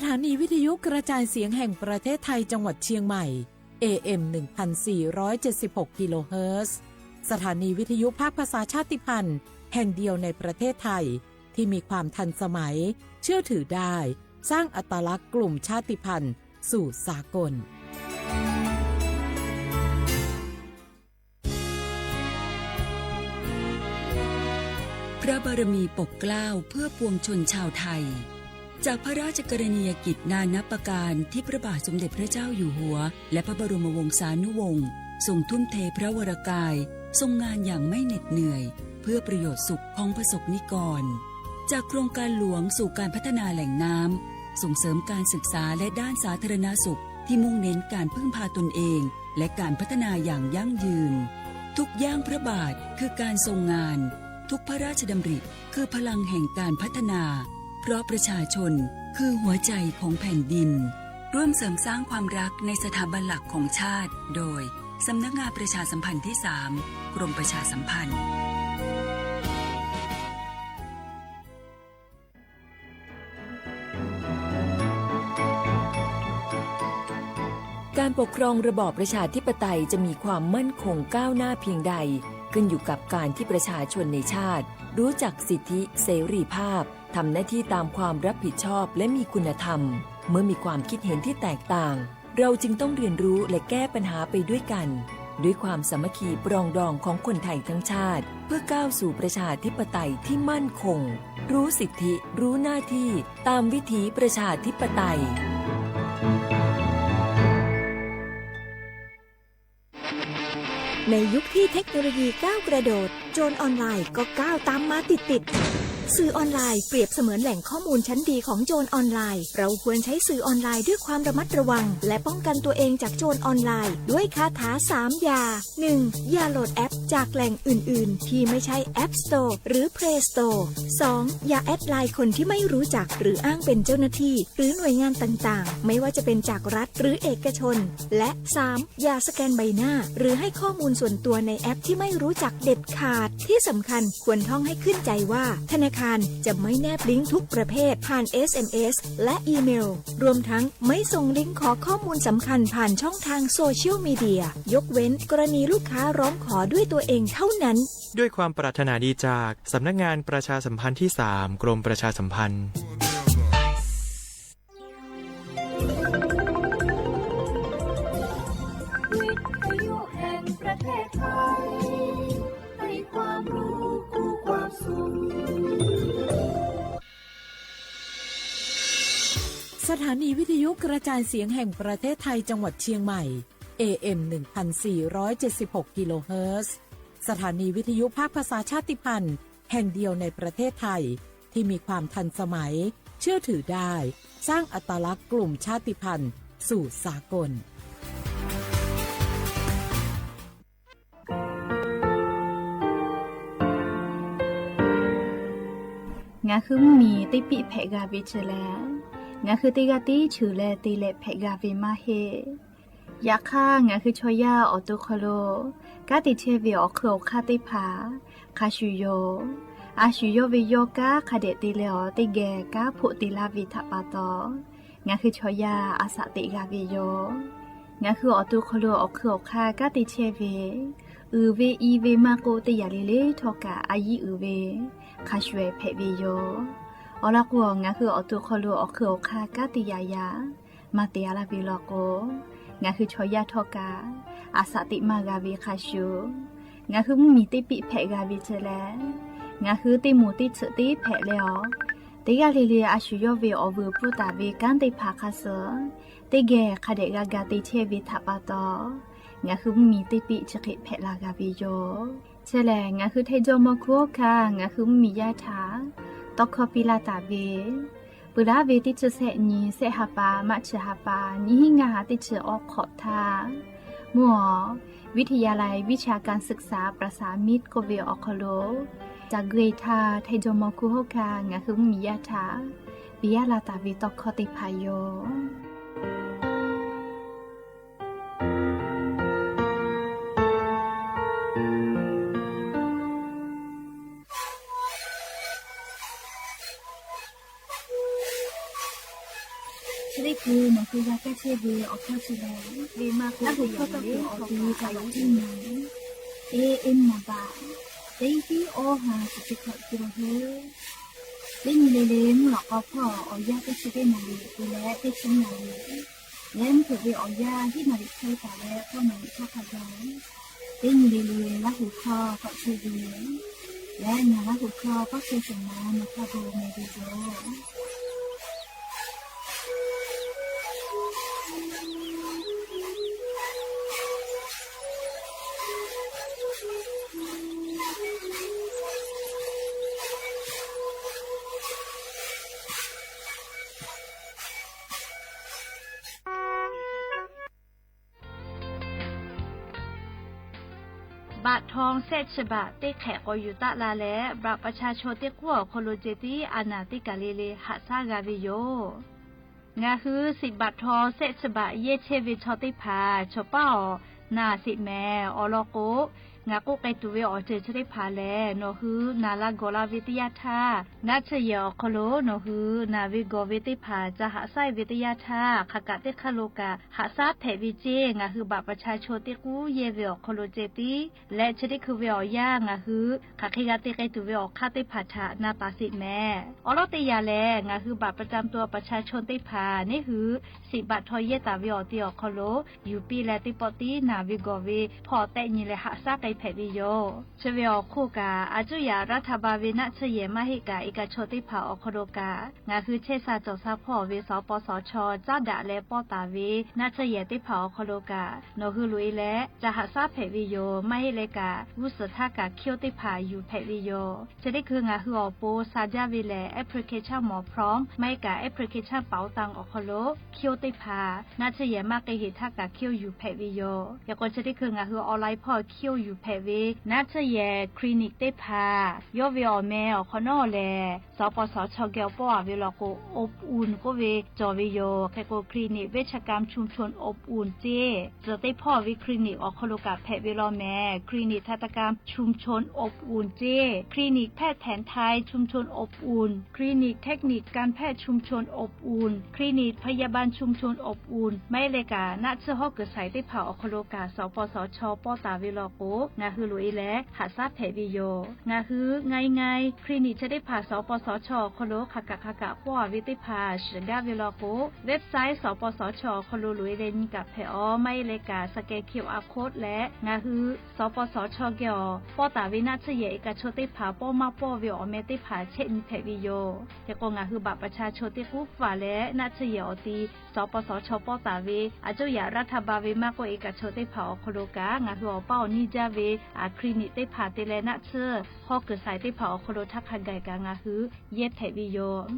สถานีวิทยุกระจายเสียงแห่งประเทศไทยจังหวัดเชียงใหม่ เอ เอ็ม หนึ่งพันสี่ร้อยเจ็ดสิบหก กิโลเฮิรตซ์ สถานีวิทยุภาคภาษาชาติพันธุ์แห่งเดียวในประเทศไทย ที่มีความทันสมัย เชื่อถือได้ สร้างอัตลักษณ์กลุ่มชาติพันธุ์สู่สากล พระบารมีปกเกล้าเพื่อปวงชนชาวไทย จากพระราชกรณียกิจนานับประการที่พระบาทสมเด็จพระเจ้าอยู่หัว และพระบรมวงศานุวงศ์ทรงทุ่มเทพระวรกาย ทรงงานอย่างไม่เหน็ดเหนื่อย เพื่อประโยชน์สุขของประสบนิกร จากโครงการหลวงสู่การพัฒนาแหล่งน้ำ ส่งเสริมการศึกษาและด้านสาธารณสุขที่มุ่งเน้นการพึ่งพาตนเอง และการพัฒนาอย่างยั่งยืน ทุกย่างพระบาทคือการทรงงาน ทุกพระราชดำริคือพลังแห่งการพัฒนา เพราะประชาชนคือหัวใจของแผ่นดิน ร่วมเสริมสร้างความรักในสถาบันหลักของชาติ โดย สำนักงานประชาสัมพันธ์ที่สาม กรมประชาสัมพันธ์ การปกครองระบอบประชาธิปไตยจะมีความมั่นคงก้าวหน้าเพียงใด ขึ้นอยู่กับการที่ประชาชนในชาติ รู้จักสิทธิเสรีภาพ ทำหน้าที่ตามความรับผิดชอบ และมีคุณธรรม เมื่อมีความคิดเห็นที่แตกต่าง เราจึงต้องเรียนรู้และแก้ปัญหาไปด้วยกัน ด้วยความสามัคคีปรองดองของคนไทยทั้งชาติ เพื่อก้าวสู่ประชาธิปไตยที่มั่นคง รู้สิทธิ รู้หน้าที่ ตามวิถีประชาธิปไตย ในยุคที่เทคโนโลยีก้าวกระโดด โจรออนไลน์ก็ก้าวตามมาติดๆ สื่อออนไลน์เปรียบเสมือนแหล่งข้อมูลชั้นดีของโจรออนไลน์ เราควรใช้สื่อออนไลน์ด้วยความระมัดระวัง และป้องกันตัวเองจากโจรออนไลน์ ด้วยคาถาสามอย่า หนึ่ง อย่าโหลดแอปจากแหล่งอื่นๆ ที่ไม่ใช่ App Store หรือ Play Store สอง อย่าแอดไลน์คนที่ไม่รู้จัก หรืออ้างเป็นเจ้าหน้าที่ หรือหน่วยงานต่างๆ ไม่ว่าจะเป็นจากรัฐหรือเอกชน และ สาม อย่าสแกนใบหน้า หรือให้ข้อมูลส่วนตัวในแอปที่ไม่รู้จักเด็ดขาด ที่สำคัญควรท่องให้ขึ้นใจว่า ธนาคารจะไม่แนบลิงก์ทุกประเภทผ่าน เอส เอ็ม เอส และอีเมล รวมทั้งไม่ส่งลิงก์ขอข้อมูลสำคัญผ่านช่องทางโซเชียลมีเดีย ยกเว้นกรณีลูกค้าร้องขอด้วยตัวเองเท่านั้น ด้วยความปรารถนาดีจากสำนักงานประชาสัมพันธ์ที่สาม กรมประชาสัมพันธ์ สถานีวิทยุกระจายเสียงแห่งประเทศไทยจังหวัดเชียงใหม่ เอ เอ็ม หนึ่งพันสี่ร้อยเจ็ดสิบหก กิโลเฮิรตซ์ สถานีวิทยุภาคภาษาชาติพันธุ์แห่งเดียวในประเทศไทย ที่มีความทันสมัย เชื่อถือได้ สร้างอัตลักษณ์กลุ่มชาติพันธุ์สู่สากล Ngaˬ hui mvuhˇ miˬ teˇ piˆ hpehꞈ g'a ve chi lehˬ, ngaˬ hui teˇ g'aˇ tiˉ cheuˬ leh te leh hpehꞈ g'a ve maˇ heˆ. Yaꞈ hk'aˇ, ngaˬ hui chaw yaˇ awˬ to hk'aw lo kanˉ te chehˇ ve awˬ hk'eun awˬ hk'aˇ teˇ hpaˍ hk'a shuˍ yoˬ. A shu yawˇ ve yawˇ kanˉ hk'a dehꞈ te leh awˬ teˇ geh kanˉ hpoˆ te laˇ ve htaꞈ pa taw, ngaˬ hui chaw yaˇ a shaꞈ teꞈ g'a ve yoˬ. Ngaˬ hui awˬ to hk'aw lo awˬ hk'eun awˬ hk'aˇ kanˉ te chehˇ ve, uiˍ ve i ve maˇ k'oˆ, teˇ yanˇ le le htawˇ kaꞈ a yiˉ uiˍ ve hk'a shuˍ hpehꞈ ve yoˬ. Awˬ lawn k'o, ngaˬ hui awˬ to hk'aw lo awˬ hk'eun awˬ hk'aˇ kanˉ te yaꞈ yaꞈ maˇ te a laˇ ve law k'o, ngaˬ hui chaw yaˇ htawˇ kaꞈ a shaꞈ teꞈ maˇ g'a ve hk'a shuˍ, ngaˬ hui mvuhˇ miˬ teˇ piˆ hpehꞈ g'a ve chi lehˬ, ngaˬ hui teˇ moˍ teˇ tsuhꞈ teˇ hpehꞈ leh awˬ, teˇ g'aˇ le le a shu yawˇ ve awˬ vuiˬ pfuhˇ taˍ ve kanˉ teˇ hpaˍ hk'a suh teˇ geh hk'a dehꞈ g'a ga te chehˇ ve htaꞈ pa taw, ngaˬ hui mvuhˇ miˬ teˇ piˆ chi hk'e hpehꞈ la g'a ve yoˬ. Chi lehˬ, ngaˬ hui Htaiˇ jawˇ mawˇ hkuˇ hawˉ hkanˇ ngaˬ hui mvuhˇ miˬ yaˇ htaꞈ tawˇ hkawˇ piˇ laˇ taˍ ve, peuˬ laˉ ve teˇ chi sehˆ nyi sehˆ ha pa maˇ chi ha pa nyiˇ hinˉ ngaˇ ha teˇ chi awˬ hk'awꞈ htaˇ, mvuhˇ awˬ วิทยาลัยวิชาการศึกษาประสานมิตร k'oˆ ve awˬ hk'aw lo, ca gui htaˇ Htaiˇ jawˇ mawˇ hkuˇ hawˉ hkanˇ ngaˬ hui mvuhˇ miˬ yaˇ htaꞈ piˇ laˇ taˍ ve tawˇ hkawˇ teˇ hpaˍ yoˬ. Te g'a kaˇ chehˇ ve awˬ hkawˇ chi lehˬ, Laˇ huˍ hkawˇ tawˇ kuiˬ awˬ ti kaꞈ lawˬ tiˉ na, teˇ, teˇ nyiˇ naˍ baꞈ, teˇ tiˉ awˇ ha shiˍ teˇ hkawꞈ te la heuˆ. Teˇ nyi le le mvuhˇ lawꞈ k'aw hpawˇ awˬ yanˇ teˇ chi teˇ naˍ riˍ te leh teˇ chi naˍ riˍ, leh mvuhˇ hpeuꞈ ve awˬ yanˇ hiˉ naˍ riˍ hk'e taˍ leh k'awˇ naˍ riˍ hk'aˇ hk'a gaˬ, teˇ nyi le le Laˇ huˍ hkawˇ k'awꞈ chehˇ ve yoˬ. Leh ngaˬ Laˇ huˍ hkawˇ k'awꞈ chehˇ shehˍ ma nawˬ hk'a gu meh ve yoˬ. Baꞈ htaw shehˆ chi baꞈ teˇ hk'ehꞈ k'awꞈ yuˬ taˆ la leh, บัตรประชาชน teˇ k'uˉ awˬ hk'aw lo ceh tiˉ a naˍ teˇ kaˬ le le haꞈ shaˉ g'a ve yoˬ. Ngaˬ hui shiˍ บัตร htaw shehˆ chi baꞈ yehˇ chehˇ ve chaw teˇ hpaˍ chaw paˉ awˬ naˍ sheˍ mehˍ. Awˬ lawn k'o, ngaˬ k'oˆ k'ai tuˬ ve awˬ ceuˬ chi teˇ hpaˍ lehˬ, nawˬ hui naˍ la gawˬ la ve teˇ yanˇ htaˇ, naˆ tsuhˇ yehˬ awˬ hk'aw lo nawˬ hui naˍ ve gawˬ ve teˇ hpaˍ ca haꞈ shaˉ ve teˇ yanˇ htaˇ, hk'aˬ kaꞈ teˇ hk'aˇ lo kaꞈ haꞈ shaˉ hpehꞈ ve ceˇ. Ngaˬ hui บัตรประชาชน teˇ k'uˉ yehˇ ve awˬ hk'aw lo ceh tiˉ leh, chi teˇ hkui ve awˬ yanˇ ngaˬ hui hk'aˬ hk'e g'a te k'ai tuˬ ve awˬ hk'aˇ teˇ hpaˍ htaꞈ na taˍ sheˍ mehˍ. Awˬ lawn teˇ yanˇ lehˬ, ngaˬ hui บัตรประจำตัวประชาชน teˇ hpaˍ neˉ hui shiˍ บัตร htaw yehˇ taˍ ve awˬ ti awˬ hk'aw lo yuˬ piˇ leh, teˇ pawˆ tiˉ naˍ ve gawˬ ve hpawˇ tehˆ nyi leh haꞈ shaˉ k'ai hpehꞈ ve yoˬ. Chi ve awˬ hk'oˆ kaꞈ, a cuˉ yaꞈ รัฐบาล ve naˆ tsuhˇ yehˬ maˇ heˆ kaꞈ, เอกชน teˇ hpaˍ awˬ hk'aw lo kaꞈ, ngaˬ hui chehˇ sha cawˬ sha hpawˇ ve สปสช. caˉ daꞈ leh pawˇ taˍ ve naˆ tsuhˇ yehˬ teˇ hpaˍ awˬ hk'aw lo kaꞈ, nawˬ hui loꞈ e leh ca haꞈ shaˉ hpehꞈ ve yoˬ. Maˇ heˆ leh kaꞈ, g'uˇ suhˍ htaˇ kaꞈ คิว teˇ hpaˍ yuˬ hpehꞈ ve yoˬ. Chi teˇ hkui ngaˬ hui awˬ pon sha jaˇ ve lehˬ, application หมอพร้อม maˇ heˆ kaꞈ application เป๋าตัง awˬ hk'aw lo คิว teˇ hpaˍ naˆ tsuhˇ yehˬ maˇ k'ai heˍ htaˇ kaꞈ คิว yuˬ hpehꞈ ve yoˬ. Hk'e k'o, chi teˇ hkui ngaˬ hui online hpawˇ คิว yuˬ hpehꞈ ve naˆ tsuhˇ yehˬ คลินิก teˇ hpaˍ yawˇ ve awˬ meh awˬ hk'awꞈ nawˉ lehˬ, สปสช. geh awˬ pawˆ a ve law k'o, อบอุ่น k'oˆ ve cawˬ ve yoˬ. Hk'e k'o, คลินิกเวชกรรมชุมชนอบอุ่น ceˇ tcuhˬ teˇ hpawˇ ve คลินิก awˬ hk'aw lo kaꞈ hpehꞈ ve law mehˍ. คลินิกทันตกรรมชุมชนอบอุ่น ceˇ, คลินิกแพทย์แผนไทยชุมชนอบอุ่น คลินิกเทคนิคการแพทย์ชุมชนอบอุ่น คลินิกพยาบาลชุมชนอบอุ่น maˇ heˆ leh kaꞈ, naˆ tsuhˇ hawˉ kuiˬ shaiˍ teˇ hpaˍ awˬ hk'aw lo kaꞈ สปสช. pawˇ taˍ ve law k'o, ngaˬ hui loꞈ e leh haꞈ shaˉ hpehꞈ ve yoˬ. Ngaˬ hui ง่ายๆ คลินิก chi teˇ hpaˍ สปสช. awˬ hk'aw lo hk'aˬ kaꞈ hk'aˬ kaꞈ pawˇ a ve teˇ hpaˍ shiˍ gaˇ ve law k'o, website สปสช. awˬ hk'aw lo loꞈ e leh nyi kaꞈ hpehꞈ aˬ. Maˇ heˆ leh kaꞈ, scan QR code leh ngaˬ hui สปสช. geh awˬ pawˇ taˍ ve naˆ tsuhˇ yehˬ เอกชน teˇ hpaˍ pawˇ maˇ pawˇ ve awˬ meh teˇ hpaˍ chehˇ nyi hpehꞈ ve yoˬ. Hk'e k'o, ngaˬ hui บัตรประชาชน teˇ k'uˉ hpaˍ leh naˆ tsuhˇ yehˬ awˬ ti สปสช. pawˇ taˍ ve a cuˉ yaꞈ รัฐบาล ve maˇ k'oˆ, เอกชน teˇ hpaˍ awˬ hk'aw lo kaꞈ, ngaˬ hui awˬ paˇ awˬ niˇ jaˇ ve คลินิก teˇ hpaˍ te leh naˆ tsuhˇ hawˉ kuiˬ shaiˍ teˇ hpaˍ awˬ hk'aw lo htaˇ hk'a gaˬ kaꞈ ngaˬ hui yehˇ hpehꞈ ve yoˬ.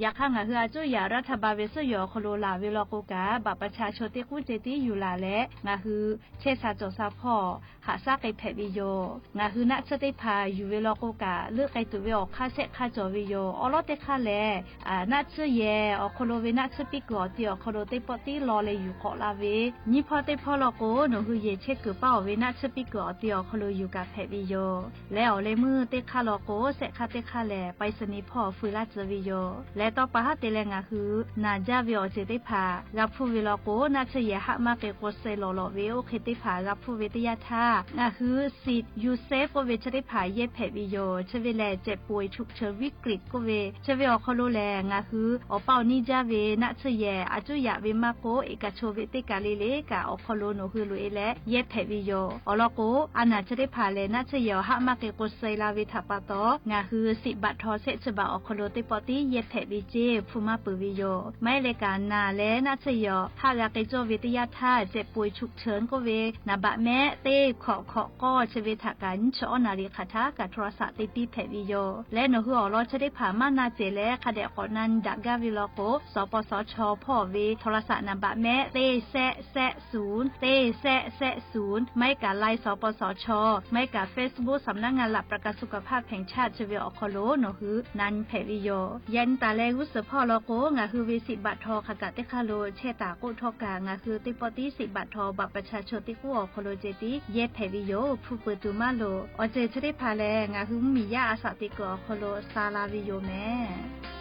Yaꞈ hk'aˇ, ngaˬ hui a cuˉ yaꞈ รัฐบาล ve suhˉ yoˬ awˬ hk'aw lo laˬ ve law k'o kaꞈ, บัตรประชาชน teˇ k'uˉ ceh tiˉ yuˬ laˬ leh, ngaˬ hui chehˇ sha cawˬ sha hpawˇ haꞈ shaˉ k'ai hpehꞈ ve yoˬ. Ngaˬ hui naˆ tsuhˇ teˇ hpaˍ yuˬ ve law k'o kaꞈ, leuˆ k'ai tuˬ ve awˬ hk'aˇ shehˆ hk'aˇ cawˬ ve yoˬ. Awˬ lawn teˇ hk'aˇ lehˬ, naˆ tsuhˇ yehˬ awˬ hk'aw lo ve naˆ tsuhˇ piˇ kuiˬ awˬ ti awˬ hk'aw lo teˇ pawˆ tiˉ law leh yuˬ k'awꞈ la ve, nyiˇ hpawˇ teˇ hpawˇ law k'o, nawˬ hui yehˬ chehˇ kuiˬ paˇ awˬ ve naˆ tsuhˇ piˇ kuiˬ awˬ ti awˬ hk'aw lo yuˬ kaꞈ hpehꞈ ve yoˬ. Leh awˬ leh meuˇ teˇ hk'aˇ law k'o, shehˆ hk'aˇ teˇ hk'aˇ lehˬ ไปรษณีย์ hpawˇ feu laˇ tcuh ve yoˬ. Leh tawˇ pa haˉ te leh ngaˬ hui naˬ jaˇ ve awˬ ceuˬ teˇ hpaˍ g'a hpfuhˇ ve law k'o, naˆ tsuhˇ yehˬ haˆ maˇ k'e k'o suh lawˬ lawꞈ ve oˇ hk'e teˇ hpaˍ g'a hpfuhˇ ve teˇ yanˇ htaˇ, ngaˬ hui สิทธิ์ยูเซฟ k'oˆ ve chi teˇ hpaˍ yehˇ hpehꞈ ve yoˬ. Chi ve lehˬ, เจ็บป่วยฉุกเฉินวิกฤต k'oˆ ve chi ve awˬ hk'aw lo lehˬ, ngaˬ hui awˬ paˇ awˬ niˇ jaˇ ve naˆ tsuhˇ yehˬ a cuˉ yaꞈ ve maˇ k'oˆ, เอกชน ve teˇ kaˬ le le kaꞈ awˬ hk'aw lo nawˬ hui loꞈ e leh yehˇ hpehꞈ ve yoˬ. Awˬ lawn k'o, a naˬ chi teˇ hpaˍ lehˬ, naˆ tsuhˇ yehˬ awˬ haˆ maˇ k'e k'o suh la ve htaꞈ pa taw, ngaˬ hui สิทธิ์บัตรทอง shehˆ chi baꞈ awˬ hk'aw lo teˇ pawˆ tiˉ yehˇ hpehꞈ ve ceˇ hpfuhˇ maˇ peuˬ ve yoˬ. Maˇ heˆ leh kaꞈ, naˬ leh naˆ tsuhˇ yehˬ awˬ haˆ g'a k'ai cawˇ ve teˇ yanˇ htaˇ, เจ็บป่วยฉุกเฉิน k'oˆ ve naˍ baꞈ mehˆ teˇ hkawꞈ hkawꞈ k'awˇ chi ve htaꞈ kaꞈ nyiˇ chi awˉ naˍ riˍ hk'aˬ htaˇ kaꞈ โทรศัพท์ te piˇ hpehꞈ ve yoˬ. Leh nawˬ hui awˬ lawn chi teˇ hpaˍ maˇ na cehˬ leh hk'a dehꞈ k'awꞈ na nyi daꞈ gaˇ ve law k'o, สปสช. hpawˇ ve โทรศัพท์ naˍ baꞈ mehˆ teˇ shehˆ shehˆ ศูนย์ teˇ shehˆ shehˆ ศูนย์ maˇ heˆ kaꞈ ไลน์ สปสช. maˇ heˆ kaꞈ Facebook สำนักงานหลักประกันสุขภาพแห่งชาติ chi ve awˬ hk'aw lo nawˬ hui na nyi hpehꞈ ve yoˬ. Yaꞈ nyi taˍ leh g'uˇ suhˍ hpawˇ law k'o, ngaˬ hui ve สิทธิ์บัตรทอง hk'aˬ kaꞈ teˇ hk'aˇ lo chehˇ taˍ k'oˆ htawˇ kaꞈ, ngaˬ hui teˇ pawˆ tiˉ สิทธิ์บัตรทอง บัตรประชาชน teˇ k'uˉ awˬ hk'aw lo ceh tiˉ yehˇ hpehꞈ ve yoˬ. Hpu peuˬ tuˬ maˇ loˍ. Awˬ ceuˬ chi teˇ hpaˍ lehˬ, ngaˬ hui mvuhˇmiˬ yaˇ a shaꞈ teꞈ kuiˬ awˬ hk'aw lo sha la ve yoˬ mehˍ.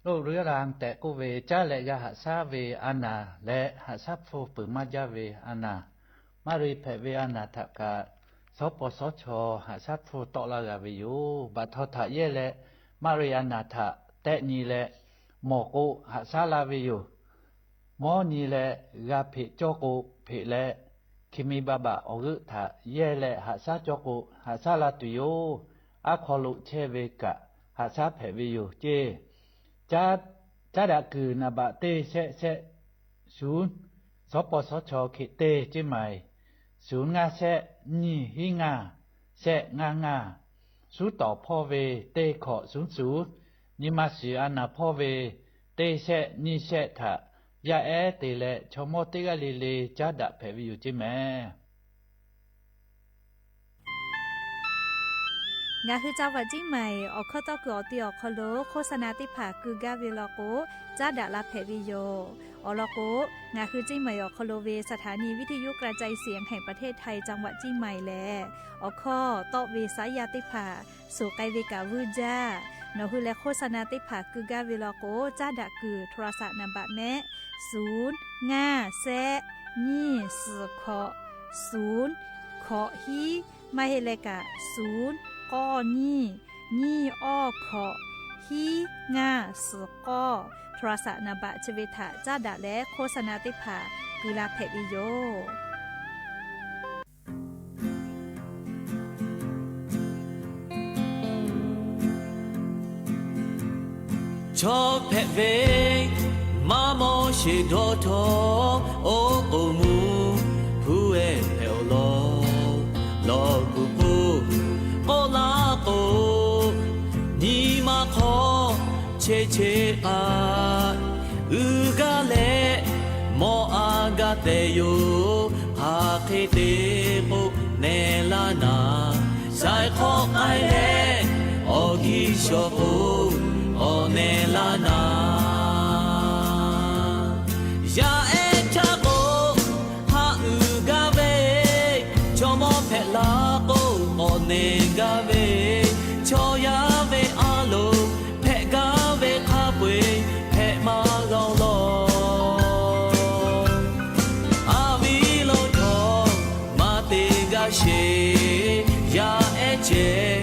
Loˆ Ruiˉ Laˇ tehꞈ k'oˆ ve caˉ leh yaˇ haꞈ shaˉ ve a naˍ leh haꞈ shaˉ hpfuhˇ peuˬ maˇ jaˇ ve a naˍ, maˇ ri hpehꞈ ve a naˍ htaꞈ kaꞈ, shawˉ pawˍ shawˉ chaw haꞈ shaˉ hpfuhˇ tawˆ la g'a ve yoˬ. Baꞈ htaw htaꞈ yehˇ leh maˇ ri a naˍ htaꞈ tehˆ nyi leh, mawˬ k'o haꞈ shaˉ la ve yoˬ. Mawˇ nyi leh g'a hpeꞈ cawˇ k'o hpeꞈ leh, hkiˬ miˬ baˆ baꞈ awˬ g'euˆ htaꞈ yehˇ leh haꞈ shaˉ cawˇ k'o haꞈ shaˉ la tuˬ yoˬ. Aˉ hk'aw lo chehˇ ve kaꞈ haꞈ shaˉ hpehꞈ ve yoˬ ceˇ. Caˉ daꞈ kuiˬ naˍ baꞈ teˇ shehˆ shehˆ, suˍ, shawˉ pawˍ shawˉ chaw hk'e teˇ ceˇ maˬ, suˍ ngaˇ shehˆ nyiˇ hiˉ ngaˇ shehˆ ngaˇ ngaˇ, suˉ tawˍ hpawˇ ve teˇ hkawꞈ suˍ suˍ, nyi ma shiˍ a naˍ hpawˇ ve teˇ shehˆ nyiˇ shehˆ htaꞈ yaˇ ehˉ te leh chaw mawˇ teˇ g'aˇ le le caˉ daꞈ hpehꞈ ve yoˬ ceˇ mehˍ. Ngaˬ hui จังหวัดเชียงใหม่ awˬ hkawˇ tawˇ kuiˬ awˬ ti awˬ hk'aw lo โฆษณา teˇ hpaˍ keu gaˇ ve law k'o, caˉ daꞈ la hpehꞈ ve yoˬ. Awˬ lawn k'o, ngaˬ hui เชียงใหม่ awˬ hk'aw lo ve สถานีวิทยุกระจายเสียงแห่งประเทศไทย จังหวัดเชียงใหม่ lehˬ, awˬ hkawˇ tawˆ ve saˉ yaˇ teˇ hpaˍ suhˍ k'ai ve kaꞈ vuiˇ jaˇ. Nawˬ hui leh โฆษณา teˇ hpaˍ keu gaˇ ve law k'o, caˉ daꞈ kuiˬ โทรศัพท์ naˍ baꞈ mehˆ, suˍ ngaˇ shehˆ nyiˇ suhˍ hkawꞈ suˍ hkawꞈ hiˉ, maˇ heˆ leh kaꞈ suˍ k'awˇ nyiˇ nyiˇ awˇ hkawꞈ hiˉ ngaˇ suhˍ k'awˇ โทรศัพท์ naˍ baꞈ chi ve htaꞈ caˉ daꞈ leh โฆษณา teˇ hpaˍ keu la hpehꞈ ve yoˬ. Chaw hpehꞈ ve maˇ mawˇ sheˍ dawˇ htawˇ, oˇ k'oˍ mvuhˇ hpu ehˉ hpehꞈ-oˬ lawˬ. Lawˬ kuˬ k'oˆ k'oˆ laˇ k'o, nyi ma hk'aw che che k'ai, uiˍ gaˇ leh mawˬ a gaˇ tehꞈ yoˬ. Hk'aˬ hk'e te k'o nehˬ laˇ naˍ, shaiˍ hk'awꞈ k'ai leh awˬ kiˇ shawˍ k'o k'awꞈ nehˬ laˇ naˍ. Yaˇ ehˉ htaˇ k'o haꞈ uiˍ gaˇ ve, chaw mawˇ hpehꞈ la k'o k'awꞈ nehˬ gaˇ ve, chaw yaˇ ve a loˍ hpehꞈ gaˇ ve hk'a peu-eˬ hpehꞈ maˇ g'a-oˬ lawˬ. Aˬ viˉ lo htawˇ maˇ te gaˇ sheˍ, yaˇ ehˉ ceh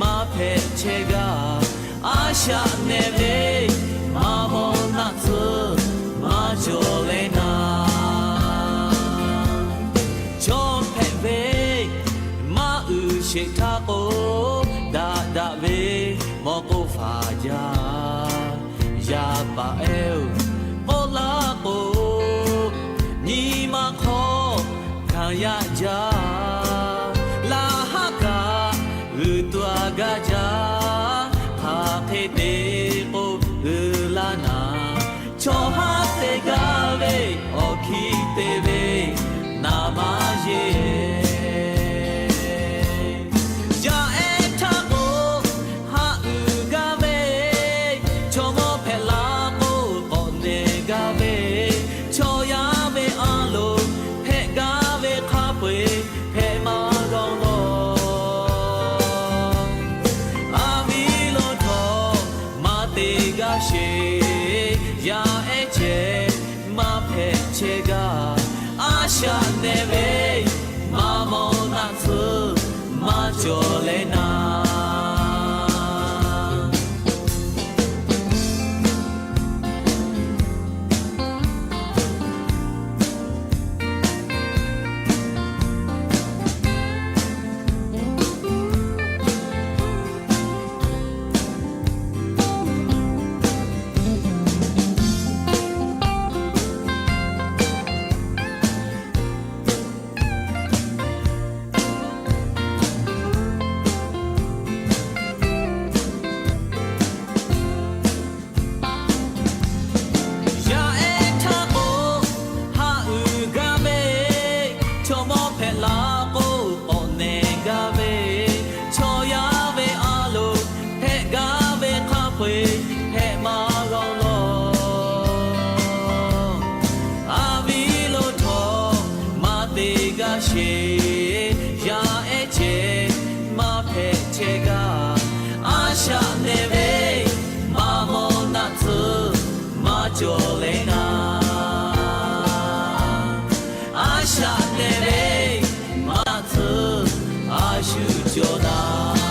maˇ hpehꞈ chehˇ gaˇ. A shaꞈ nehˬ ve maˇ mawˇ naˆ tsuhˇ maˇ cawˬ leh naˍ, chaw hpehꞈ ve maˇ uiˍ sheˍ htaˇ k'o, daꞈ daꞈ ve mawˬ k'oˆ faˍ jaˇ. Yaˇ paˍ ehˉ-oˬ, k'oˆ laˇ k'o, nyi ma hk'aw hkanˍ yaˇ jaˇ. Laꞈ haˉ kaꞈ g'uiˬ tuꞈ a gaˇ jaˇ. Hk'aˬ hk'e te k'o uiˍ laˇ naˍ, chaw haˉ te gaˇ ve awˬ hkiˇ te ve naˍ maˇ yeˬ. Yaˇ ehˉ htaˇ k'o haꞈ uiˍ gaˇ ve, chaw mawˇ hpehꞈ la k'o k'awꞈ nehˬ gaˇ ve, chaw yaˇ ve a loˍ hpehꞈ gaˇ ve hk'a peu-eˬ hpehꞈ maˇ g'a-oˬ lawˬ. Aˬ viˉ lo htawˇ maˇ te gaˇ sheˍ, yaˇ ehˉ ceh maˇ hpehꞈ chehˇ gaˇ. A shaꞈ nehˬ ve maˇ mawˇ naˆ tsuhˇ maˇ cawˬ leh naˍ, cawˬ daꞈ.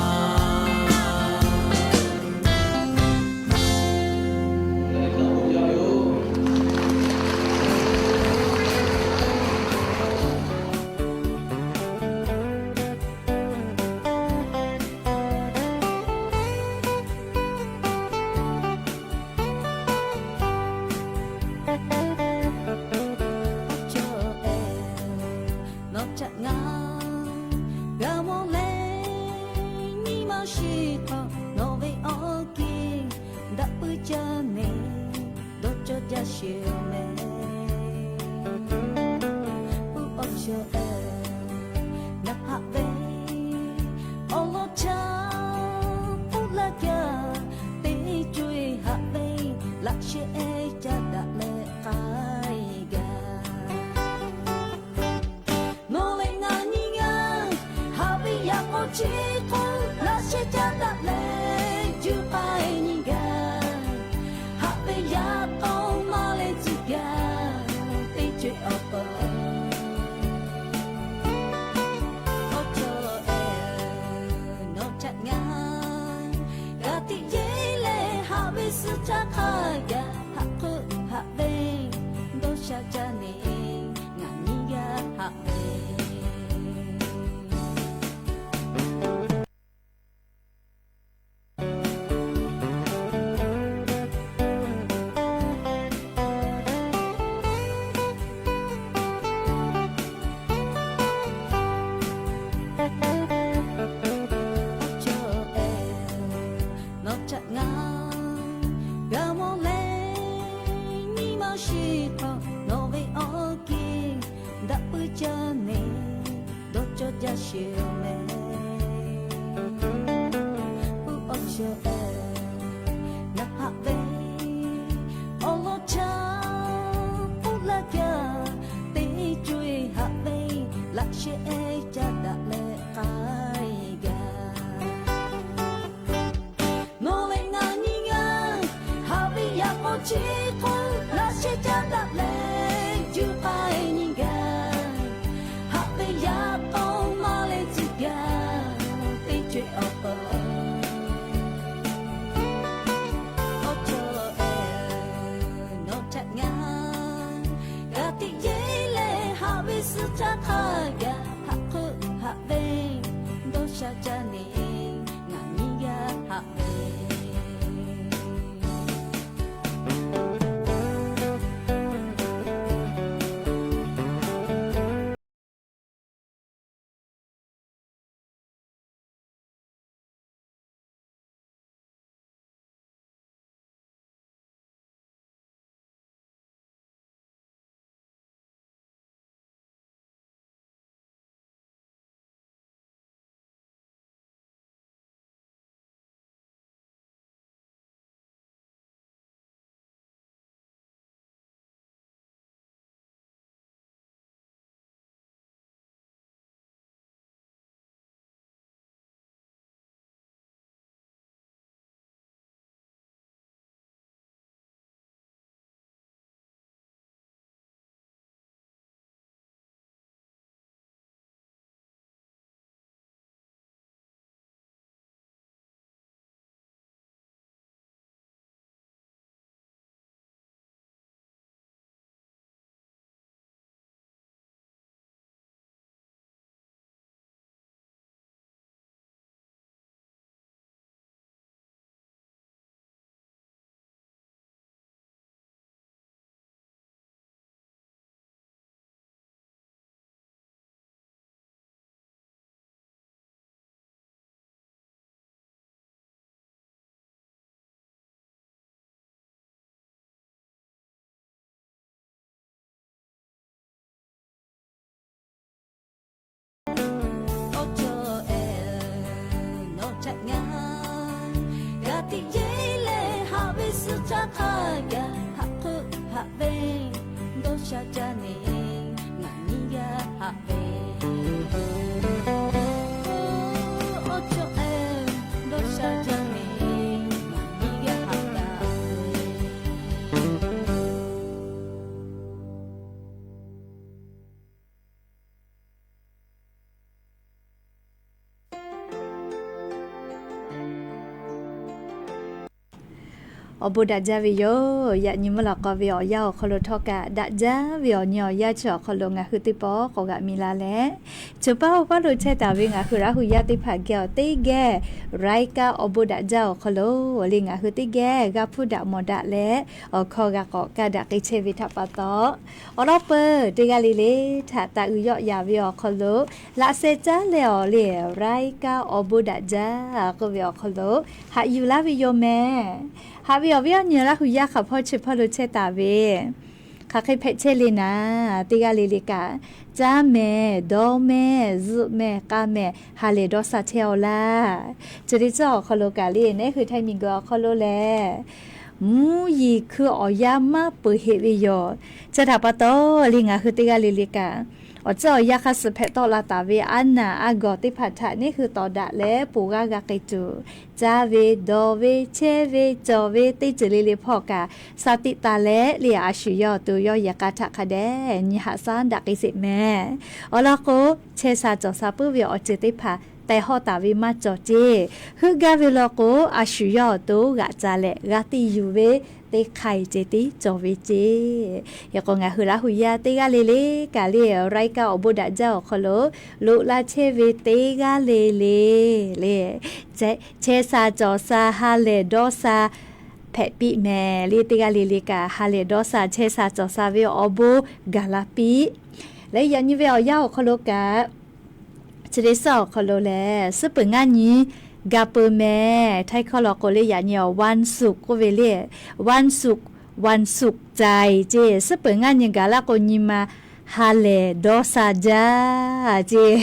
Nawˬ htaꞈ ngaˬ g'a mawˬ leh, nyi ma shiˍ hk'aw nawˬ ve awˬ kiˇ daꞈ puiˉ jaˇ neˬ, dawˇ cawˇ jaˇ sheˍ mehˍ. Uˉ awˬ shaw ehˍ, ngaˬ haꞈ ve awˬ lawn chaˇ puˆ laˇ gaˇ, teˇ co-e haꞈ ve laꞈ sheh ehˉ caˇ daꞈ leh k'ai gaˇ. Nawˬ leh ngaˬ nyiˇ g'aˇ haꞈ ve yaꞈ k'aw chi hk'oˆ laꞈ sheh caˇ daꞈ leh juˇ k'ai nyi gaˇ. Haꞈ ve yaꞈ k'aw maˇ leh tcuh gaˇ teˇ co-e awˬ pon. Awˬ cawˬ ehˍ, nawˬ htaꞈ ngaˬ g'a tiꞈ yeˬ leh, haꞈ ve suh htaˇ hk'a gaˬ haꞈ hk'oˆ haꞈ ve dawˇ sha caˇ neˬ, ngaˬ nyiˇ g'aˇ haꞈ ve. Awˬ cawˬ ehˍ, nawˬ htaꞈ ngaˬ g'a mawˬ leh, nyi ma shiˍ hk'aw nawˬ ve awˬ kiˇ daꞈ puiˉ jaˇ neˬ, dawˇ cawˇ jaˇ sheˍ mehˍ. Uˉ awˬ shaw ehˍ, ngaˬ haꞈ ve awˬ lawn chaˇ puˆ laˇ gaˇ, teˇ co-e haꞈ ve laꞈ sheh ehˉ caˇ daꞈ leh k'ai gaˇ. Nawˬ leh ngaˬ nyiˇ g'aˇ haꞈ ve yaꞈ k'aw chi hk'oˆ laꞈ sheh caˇ daꞈ leh juˇ k'ai nyi gaˇ. Haꞈ ve yaꞈ k'aw maˇ leh tcuh gaˇ teˇ co-e awˬ pon. Awˬ cawˬ ehˍ, nawˬ htaꞈ ngaˬ g'a tiꞈ yeˬ leh, haꞈ ve suh htaˇ hk'a gaˬ haꞈ hk'oˆ haꞈ ve dawˇ sha caˇ neˬ, ngaˬ nyiˇ g'aˇ haꞈ ve. Awˬ cawˬ ehˍ, nawˬ htaꞈ ngaˬ g'a tiꞈ yeˬ leh, haꞈ ve suh htaˇ hk'a gaˬ haꞈ hk'oˆ haꞈ ve dawˇ sha caˇ neˬ, ngaˬ nyiˇ g'aˇ haꞈ ve. Awˬ cawˬ ehˍ, dawˇ sha caˇ neˬ, ngaˬ nyiˇ g'aˇ haꞈ daꞈ ve. Awˬ bon daꞈ jaˇ ve yoˬ. Yaꞈ nyi mvuhˇ lawꞈ k'aw ve awˬ yanˇ awˬ hk'aw lo htawˇ kaꞈ daꞈ jaˇ ve awˬ nyi awˬ yanˇ chi awˬ hk'aw lo ngaˬ hui teˇ pawˆ k'awꞈ g'aꞈ mi la leh, chi paˇ oˇ paˇ lo chehˇ taˍ ve ngaˬ hui Laˇ hu yaˇ teˇ hpaˍ geh awˬ teˇ geh รายการ awˬ bon daꞈ jaˇ awˬ hk'aw lo le ngaˬ hui teˇ geh g'a hpuˇ daꞈ mawˬ daꞈ leh, awˬ hkawˇ g'a k'awꞈ ka daꞈ k'ai chehˇ ve htaꞈ pa taw, awˬ lawn peuˬ teˇ g'aˇ le le htaꞈ taˍ uiˍ yawˆ yaˍ ve awˬ hk'aw lo laꞈ sheh caˉ leh awˬ le รายการ awˬ bon daꞈ jaˇ k'oˆ ve awˬ hk'aw lo haꞈ yuˬ laˇ ve yoˬ mehˍ. Haꞈ ve awˬ viˉ awˬ nyi Laˇ hu yaˇ hk'aˬ hpawˇ chi hpawˇ lo chehˇ taˍ ve, hk'aˬ hk'e hpehꞈ chehˇ le naˍ, teˇ g'aˇ le le kaꞈ, caˇ mehˍ, dawˇ mehˍ, zuhˆ mehˍ, k'a mehˍ, ha lehˬ dawˇ sha chehˇ-aw laˇ. Chi teˇ tcuhˉ awˬ hk'aw lo kaꞈ le, neˉ hui htaiˇ miˬ guiˬ awˬ hk'aw lo lehˬ, mvuhˇ yeˬ hkui awˬ yanˇ maˇ peuˬ heꞈ ve yoˬ. Chi htaꞈ pa taw le ngaˬ hui teˇ g'aˇ le le kaꞈ, awˬ tcuhˉ awˬ yanˇ hk'aˇ suh hpehꞈ tawˆ la taˍ ve aˉ naˬ aˉ gawˬ teˇ hpaˍ htaꞈ neˉ hui tawˍ daꞈ leh ponˬ g'aˇ g'a k'ai tuˬ, caˇ ve, dawˬ ve, chehˇ ve, cawˬ ve teˇ ceuˬ le le hpawˇ kaꞈ, sha tiꞈ taˍ leh le a shu yawˇ awˬ to yawˇ yehˬ k'a htaꞈ hk'a dehꞈ nyi haꞈ shaˉ daꞈ k'ai sheˍ mehˍ. Awˬ lawn k'o, chehˇ sha cawˬ sha puiˉ ve awˬ ceuˬ teˇ hpaˍ teh hawˇ taˍ ve maˇ cawˬ ceˇ. Heuˆ gaˇ ve law k'o, a shu yawˇ awˬ to g'aꞈ ca leh g'a te yuˬ ve teˇ hk'ai ceh tiˉ cawˬ ve ceˇ. Hk'e k'o, ngaˬ hui Laˇ hu yaˇ teˇ g'aˇ le le kaꞈ le, รายการ awˬ bon daꞈ jaˇ awˬ hk'aw lo loꞈ la chehˇ ve teˇ g'aˇ le le le, chehˇ sha cawˬ sha ha lehˬ dawˇ sha hpehꞈ piˇ mehˍ le. Teˇ g'aˇ le le kaꞈ ha lehˬ dawˇ sha chehˇ sha cawˬ sha ve awˬ bon gaˬ la piˇ. Leh yaꞈ nyi ve awˬ yanˇ awˬ hk'aw lo kaꞈ, chi teˇ suhˉ awˬ hk'aw lo lehˬ, suhˉ peuˬ ngaˇ nyi gaˬ peuˬ mehˍ. Htaiˇ hkawˇ law k'o le yaꞈ nyi awˬ วันศุกร์ k'oˆ ve le, วันศุกร์ วันศุกร์ใจ ceˇ. Suhˉ peuˬ ngaˇ nyi gaˬ laˇ k'o nyi ma ha lehˬ dawˇ sha jaˇ ceˇ.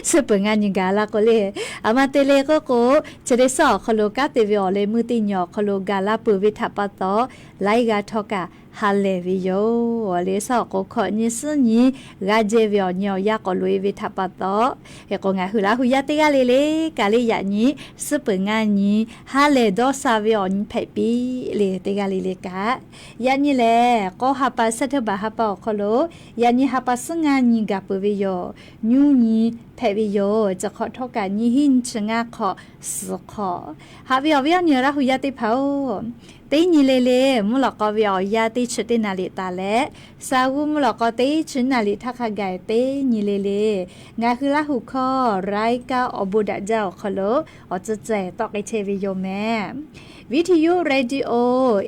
Suhˉ peuˬ ngaˇ nyi gaˬ laˇ k'o le, aˬ ma te le k'oˆ k'o, chi teˇ suhˉ awˬ hk'aw lo kanˉ te ve awˬ leh meuˇ teˇ nyi awˬ hk'aw lo gaˬ la peuˬ ve htaꞈ pa taw, laiˉ g'aˇ htawˇ kaꞈ ha lehˬ ve yoˬ. Leh suhˉ awˬ k'o hkawꞈ nyi suhˉ nyi g'a jehˇ ve awˬ nyi awˬ yanˇ k'awꞈ loꞈ e ve htaꞈ pa taw, hk'e k'o ngaˬ hui Laˇ hu yaˇ teˇ g'aˇ le le kaꞈ le yaꞈ nyi suhˉ peuˬ ngaˇ nyi ha lehˬ dawˇ sha ve awˬ nyi hpehꞈ piˇ le. Teˇ g'aˇ le le kaꞈ, yaꞈ nyi lehˬ k'awˇ ha pa เสาร์อาทิตย์ ha pa awˬ hk'aw lo yaꞈ nyi ha pa suhˉ ngaˇ nyi gaˬ peuˬ ve yoˬ. Nyuˇ nyi hpehꞈ ve yoˬ. Chi hk'awꞈ htawˇ kaꞈ nyi hiˉ nyi chi ngaˇ hk'awꞈ suhˍ hk'awꞈ. Haꞈ ve awˬ viˉ awˬ nyi Laˇ hu yaˇ teˇ hpaˍ-oˬ, teˇ nyi le le mvuhˇ lawꞈ k'aw ve awˬ yanˇ teˇ chi teˇ naˍ riˍ taˍ leh, sa g'uˇ mvuhˇ lawꞈ k'aw teˇ chi naˍ riˍ htaˇ hk'a gaˬ teˇ nyi le le ngaˬ hui Laˇ hu hkawˇ รายการ awˬ bon daꞈ jaˇ awˬ hk'aw lo awˬ tcuhˉ ceh tawˆ k'ai chehˇ ve yoˬ mehˍ. วิทยุ radio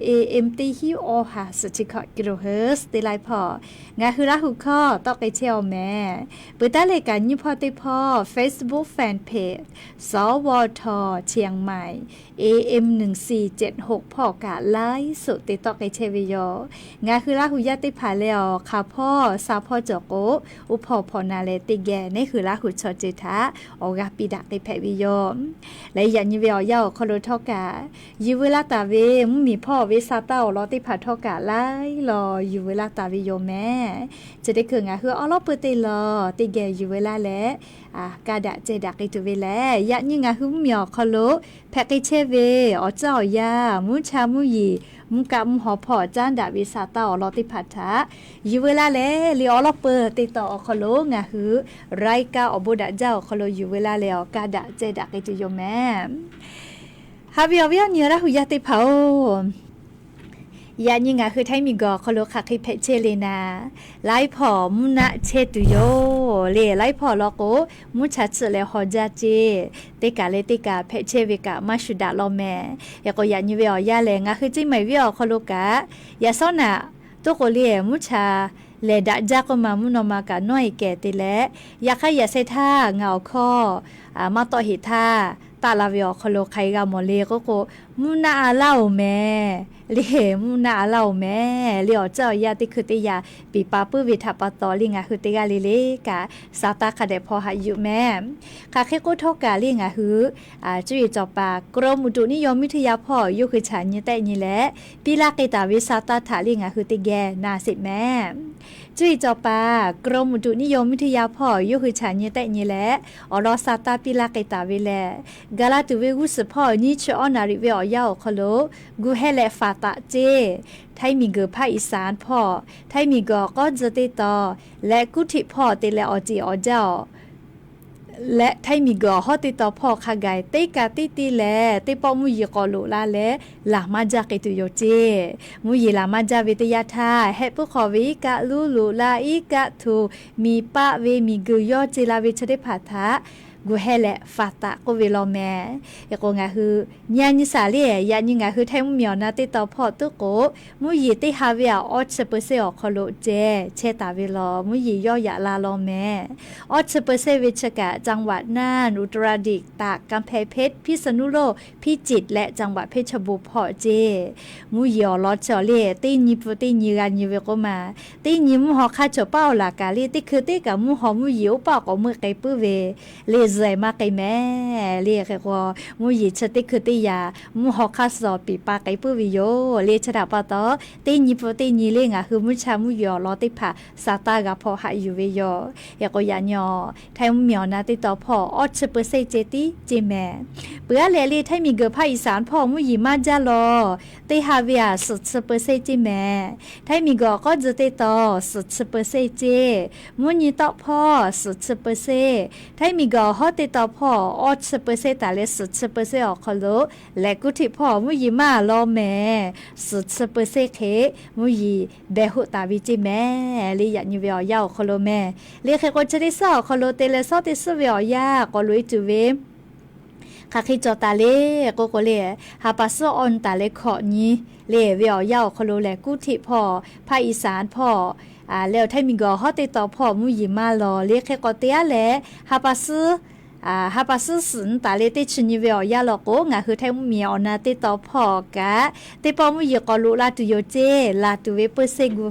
AM teˇ hiˉ awˬ ha suhˍ chi hkawꞈ กิโลเฮิรตซ์ teˇ laiˉ hpawˇ ngaˬ hui Laˇ hu hkawˇ tawˆ k'ai chehˇ-aw mehˍ. Peuˬ taˉ leh kaꞈ nyiˇ hpawˇ teˇ hpawˇ Facebook fanpage สวท เชียงใหม่ AM หนึ่งสี่เจ็ดหก hpawˇ kaꞈ ไลฟ์สด te tawˆ k'ai chehˇ ve yoˬ. Ngaˬ hui Laˇ hu yaˇ teˇ hpaˍ leh awˬ hk'aˬ hpawˇ sha hpawˇ cawˬ k'o, uˉ hpawˇ hpawꞈ na leh teˇ geh neˉ hui Laˇ hu chaw ceuˬ htaꞈ awˬ g'aˇ piˇ daꞈ k'ai hpehꞈ ve yoˬ. Leh yaꞈ nyi ve awˬ yanˇ awˬ hk'aw lo htawˇ kaꞈ, yuˬ veu laˇ taˍ ve mvuhˇmiˬ hpawˇ ve sa taˇ awˬ lawn teˇ hpaˍ htawˇ kaꞈ laiˉ law yuˬ veu laˇ taˍ ve yoˬ mehˍ. Chi teˇ hkui ngaˬ hui awˉ lawˉ peuˬ teˇ law teˇ geh yuˬ veu laˇ leh, ka daꞈ ceh daꞈ k'ai tuˬ ve lehˬ, yaꞈ nyi ngaˬ hui mvuhˇmiˬ awˬ hk'aw lo hpehꞈ k'ai chehˇ ve awˬ tcuhˉ awˬ yanˇ, mvuhˇ cha mvuhˇ yeˬ, mvuhˇ kaˆ mvuhˇ haw hpawˇ caˉ daꞈ ve sa taˇ awˬ lawn teˇ hpaˍ htaꞈ yuˬ veu laˇ leh, le awˉ lawˉ peuˬ teˇ taw awˬ hk'aw lo ngaˬ hui รายการ awˬ bon daꞈ jaˇ awˬ hk'aw lo yuˬ veu laˇ leh awˬ ka daꞈ ceh daꞈ k'ai tuˬ yoˬ mehˍ. Haꞈ ve awˬ viˉ awˬ nyi Laˇ hu yaˇ teˇ hpaˍ-oˬ, yaꞈ nyi ngaˬ hui Htaiˇ miˬguiˬ awˬ hk'aw lo hk'aˬ hk'e hpehꞈ chehˇ le naˍ, laiˉ hpawˇ mvuhˇ naˆ chehˇ tuˬ yoˬ le. Laiˉ hpawˇ law k'o, mvuhˇ cha tsuhꞈ leh haw jaˇ ceˇ. Teˇ kaꞈ leh teˇ kaꞈ hpehꞈ chehˇ ve kaꞈ maˇ shu daꞈ law mehˍ. Hk'e k'o yaꞈ nyi ve awˬ yanˇ lehˬ, ngaˬ hui ceˇ maiˍ viˉ awˬ hk'aw lo kaꞈ, yaꞈ sawˉ naꞈ toˆ k'o le mvuhˇ cha lehˬ daꞈ jaˇ k'oˆ ma mvuhˇ naw ma kaꞈ nawˉ e kehˬ te leh, yaꞈ hk'aˇ yaꞈ sheh htaˇ ngaˬ awˬ hkawˇ maˇ tawˆ heꞈ htaˇ, taˆ la ve awˬ hk'aw lo hk'aˬ hk'e g'a mawˬ le k'oˆ k'o, mvuhˇ naˆ a laˇ-oˬ mehˍ le, mvuhˇ naˆ a laˇ-oˬ mehˍ le. Awˬ tcuhˉ awˬ yanˇ teˇ hkui teˇ yaꞈ piˍ pa puiˉ ve htaꞈ pa taw le ngaˬ hui teˇ g'aˇ le le kaꞈ sa taˇ hk'a dehꞈ hpaw haꞈ yuˬ mehˍ. Hk'aˬ hk'e k'oˆ htawˇ kaꞈ le ngaˬ hui cuˇ yiˍ cawˬ paˍ กรมอุตุนิยมวิทยา hpawˇ yawˇ hui chaꞈ nyi tehˆ nyi leh, piˇ laˇ k'ai taˍ ve sa taˇ htaꞈ le ngaˬ hui teˇ geh na sheˍ mehˍ. Cuˇ yiˍ cawˬ paˍ กรมอุตุนิยมวิทยา hpawˇ yawˇ hui chaꞈ nyi tehˆ nyi leh, awˬ lawn sa taˇ piˇ laˇ k'ai taˍ ve lehˬ, gaˬ la tuˬ ve g'uˇ suhˍ hpawˇ nyiˇ chi awˇ naˍ riˍ ve awˬ yanˇ awˬ hk'aw lo gu hehˇ leh faˍ taꞈ ceˇ. Htaiˇ miˬguiˬ ภาคอีสาน hpawˇ, Htaiˇ miˬguiˬ awˬ k'awˉ tcuh teˇ taw, leh kuˉ htiꞈ hpawˇ te leh awˬ ceˬ awˬ jaˇ awˬ leh htaiˇ miˬguiˬ awˬ hawˉ teˇ taw hpawˇ hk'a gaˬ teˇ kaꞈ teˇ te lehˬ, teˇ pawˆ mvuhˇ yeˬ k'awꞈ loꞈ la leh laˬ maˇ jaˇ k'ai tuˬ yoˬ ceˇ. Mvuhˇ yeˬ laˬ maˇ jaˇ ve teˇ yanˇ htaˇ, hehˆ puiˉ hk'awꞈ ve iˉ kaˆ luˉ loꞈ la, iˉ kaˆ htuꞈ miˬ paˆ ve miˬguiˬ yawˇ ce la ve chi teˇ hpaˍ htaꞈ gu heh leh faˍ taˍ k'oˆ ve law meh. Hk'e k'o, ngaˬ hui nyi a nyi shaˍ lehˬ, yaꞈ nyi ngaˬ hui htaiˇ mvuhˇ miˬ awˬ na teˇ taw hpawˇ tuˉ k'o, mvuhˇ yeˬ teˇ ha ve aꞈ awˇ chi เปอร์เซ็นต์ awˬ hk'aw lo ceh chehˇ taˍ ve law, mvuhˇ yeˬ yawˇ yaꞈ la law meh. Awˇ chi เปอร์เซ็นต์ ve chi kaꞈ จังหวัดน่าน อุตรดิตถ์ ตาก กำแพงเพชร พิษณุโลก พิจิตร leh จังหวัดเพชรบูรณ์ hpawˇ ceˇ. Mvuhˇ yeˬ awˬ lawn chi awˬ lehˬ, teˇ nyi pun teˇ nyi g'a nyi ve k'oˆ ma. Teˇ nyi mvuhˇ haw hk'aˇ cawˬ paˉ awˬ laˬ kaꞈ lehˬ, teˇ hkui teˇ kaꞈ mvuhˇ haw mvuhˇ yeˬ oˇ paˆ k'awꞈ meuˆ k'ai puiˉ ve lehˬ, zuhꞈ maˇ k'ai meh. Lehˬ hk'e k'o, mvuhˇ yeˬ chi teˇ hkui teˇ yaꞈ mvuhˇ haw hk'aˇ suh awˬ piˍ pa k'ai puiˉ ve yoˬ. Lehˬ chi htaꞈ pa taw, teˇ nyi pun teˇ nyi lehˬ ngaˬ hui mvuhˇ cha mvuhˇ yeˬ awˬ lawn teˇ hpaˍ sa taˇ g'a hpawˇ haꞈ yuˬ ve yoˬ. Hk'e k'o, yaꞈ nyi htaiˇ mvuhˇ miˬ awˬ na teˇ taw hpawˇ awˇ chi เปอร์เซ็นต์ ceh tiˉ ceˇ meh. Peuˬ aˉ leh lehˬ, htaiˇ miˬguiˬ hpaˇ อีสาน hpawˇ mvuhˇ yeˬ maˇ jaˇ law, teˇ ha ve aꞈ suhˍ chi เปอร์เซ็นต์ ceˇ meh. Htaiˇ miˬguiˬ awˬ k'awˇ tzuh teˇ taw suhˍ chi เปอร์เซ็นต์ ceˇ. Mvuhˇ nyi tawˆ hpawˇ suhˍ chi เปอร์เซ็นต์, htaiˇ miˬguiˬ awˬ hawˉ teˇ taw hpawˇ awˇ chi เปอร์เซ็นต์ taˍ leh suhˍ chi เปอร์เซ็นต์ awˬ hk'aw lo lehˬ, kuˇ htiꞈ hpawˇ mvuhˇ yeˬ maˇ law meh. Suhˍ chi เปอร์เซ็นต์ hk'e mvuhˇ yeˬ behˬ hoˆ taˍ ve ceˇ meh. Lehˬ yaꞈ nyi ve awˬ yanˇ awˬ hk'aw lo meh. Lehˬ hk'e k'o, chi teˇ suhˉ awˬ hk'aw lo te leh suhˉ teˇ suhˉ ve awˬ yanˇ k'awꞈ loꞈ e tuˬ ve hk'aˬ hk'e cawˬ taˍ le k'oˆ k'o lehˬ, ha pa suhˉ awˇ nyi taˍ leh hkawꞈ nyi lehˬ ve awˬ yanˇ awˬ hk'aw lo lehˬ, kuˇ htiꞈ hpawˇ hpaˇ อีสาน hpawˇ leh awˬ htaiˇ miˬguiˬ awˬ hawˉ teˇ taw hpawˇ mvuhˇ yeˬ maˇ law. Lehˬ hk'e k'o, te aˉ leh ha pa suhˉ ha pa suhˉ suhˍ nyi taˍ leh teˇ chi nyi ve awˬ yanˇ law k'o, ngaˬ hui htaiˇ mvuhˇ miˬ awˬ na teˇ taw hpawˇ kaꞈ teˇ pawˆ mvuhˇ yeˬ k'awꞈ loꞈ la tuˬ yoˬ ceˇ. Laˬ tuˬ ve เปอร์เซ็นต์ gu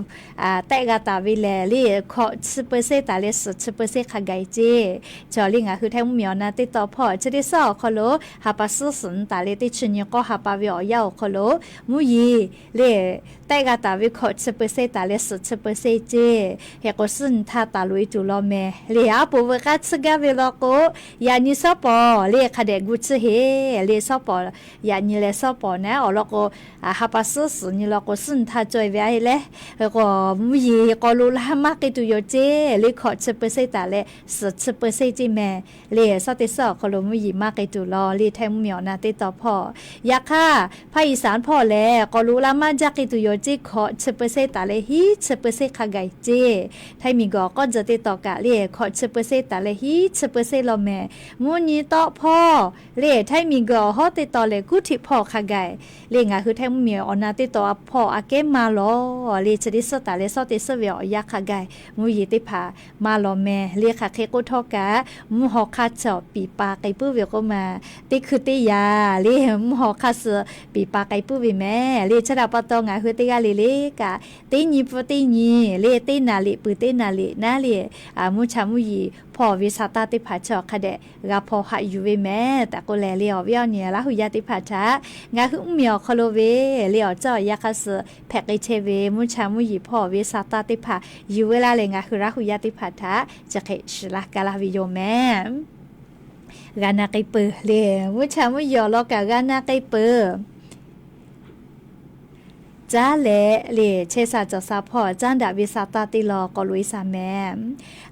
tehˆ g'a taˍ ve lehˬ, lehˬ hkawꞈ chi เปอร์เซ็นต์ taˍ leh suhˍ chi เปอร์เซ็นต์ hk'a gaˬ e ceˇ. Chaw lehˬ ngaˬ hui htaiˇ mvuhˇ miˬ awˬ na teˇ taw hpawˇ chi teˇ suhˉ awˬ hk'aw lo ha pa suhˉ suhˍ nyi taˍ leh teˇ chi nyi k'awˇ ha pa ve awˬ yanˇ awˬ hk'aw lo mvuhˇ yeˬ lehˬ tehˆ g'a taˍ ve hkawꞈ chi เปอร์เซ็นต์ taˍ leh suhˍ chi เปอร์เซ็นต์ ceˇ. Hk'e k'o, suhˉ nyi htaˇ taˍ loꞈ e tuˬ law meh. Lehˬ aˉ poꞈ veuꞈ k'aˇ tsuhˇ gaˇ ve law k'o, yaꞈ nyi suhˉ pawˍ lehˬ hk'a dehꞈ gu tsuhˇ heˆ. Lehˬ suhˉ pawˍ yaꞈ nyi leh suhˉ pawˍ naˉ awˬ lawn k'o, ha pa suhˉ suhˍ nyi law k'o, suhˉ nyi htaˇ caweh ve aˉ heˆ lehˬ. Hk'e k'o, mvuhˇ yeˬ k'awꞈ loꞈ la maˇ k'ai tuˬ yoˬ ceˇ. Lehˬ hkawꞈ chi เปอร์เซ็นต์ taˍ leh suhˍ chi เปอร์เซ็นต์ ceˇ meh. Lehˬ suhˉ teˇ suhˉ awˬ hk'aw lo mvuhˇ yeˬ maˇ k'ai tuˬ law. Lehˬ htaiˇ mvuhˇ miˬ awˬ na teˇ taw hpawˇ, yaꞈ hk'aˇ hpaˇ อีสาน hpawˇ lehˬ k'awꞈ loꞈ la maˇ jaˇ k'ai tuˬ yoˬ ceˇ. Hkawꞈ chi เปอร์เซ็นต์ taˍ leh hiˉ chi เปอร์เซ็นต์ hk'a gaˬ e ceˇ. Htaiˇ miˬguiˬ awˬ k'awˇ tzuh teˇ taw kaꞈ lehˬ hkawꞈ chi เปอร์เซ็นต์ taˍ leh hiˉ chi เปอร์เซ็นต์ law meh. Mvuhˇ nyi tawˆ hpawˇ lehˬ htaiˇ miˬguiˬ awˬ hawˉ teˇ taw lehˬ kuˇ htiꞈ hpawˇ hk'a gaˬ e. Lehˬ ngaˬ hui htaiˇ mvuhˇ miˬ awˬ na teˇ taw hpawˇ aꞈ kehˉ maˇ law. Lehˬ chi teˇ suhˉ taˍ leh suhˉ teˇ suhˉ ve awˬ yanˇ hk'a gaˬ e mvuhˇ yeˬ teˇ hpaˍ maˇ law meh. Lehˬ hk'aˬ hk'e k'oˆ htawˇ kaꞈ, mvuhˇ haw hk'aˇ chi awˬ piˍ pa k'ai puiˉ ve k'oˆ ma. Teˇ hkui teˇ yaꞈ lehˬ mvuhˇ haw hk'aˇ suh piˍ pa k'ai puiˉ ve meh. Lehˬ chi htaꞈ pa taw ngaˬ hui teˇ g'aˇ le le kaꞈ, teˇ nyi pun teˇ nyi lehˬ teˇ naˍ liꞈ peuˬ teˇ naˍ liꞈ naˉ lehˬ, mvuhˇ cha mvuhˇ yeˬ hpawˇ ve sa taˇ teˇ hpaˍ chi awˬ hk'a dehꞈ g'a hpawˇ haꞈ yuˬ ve meh tehꞈ k'oˆ leh, lehˬ awˬ viˉ awˬ nyi Laˇ huˍ yaˇ teˇ hpaˍ htaꞈ ngaˬ hui mvuhˇ miˬ awˬ hk'aw lo ve lehˬ awˬ ceuˬ awˬ yanˇ hk'aˇ suh hpehꞈ k'ai chehˇ ve mvuhˇ cha mvuhˇ yeˬ hpawˇ ve sa taˇ teˇ hpaˍ yuˬ ve laˇ leh, ngaˬ hui Laˇ huˍ yaˇ teˇ hpaˍ htaꞈ chi hk'e shiˍ laˇ ka laˇ ve yoˬ meh. G'a na k'ai peuˬ lehˬ, mvuhˇ cha mvuhˇ yeˬ awˬ lawn kaꞈ g'a na k'ai peuˬ. Caˉ leh lehˬ chehˇ sha cawˬ sha hpawˇ caˉ daꞈ ve sa taˇ teˇ lawn k'awꞈ loꞈ e sha meh.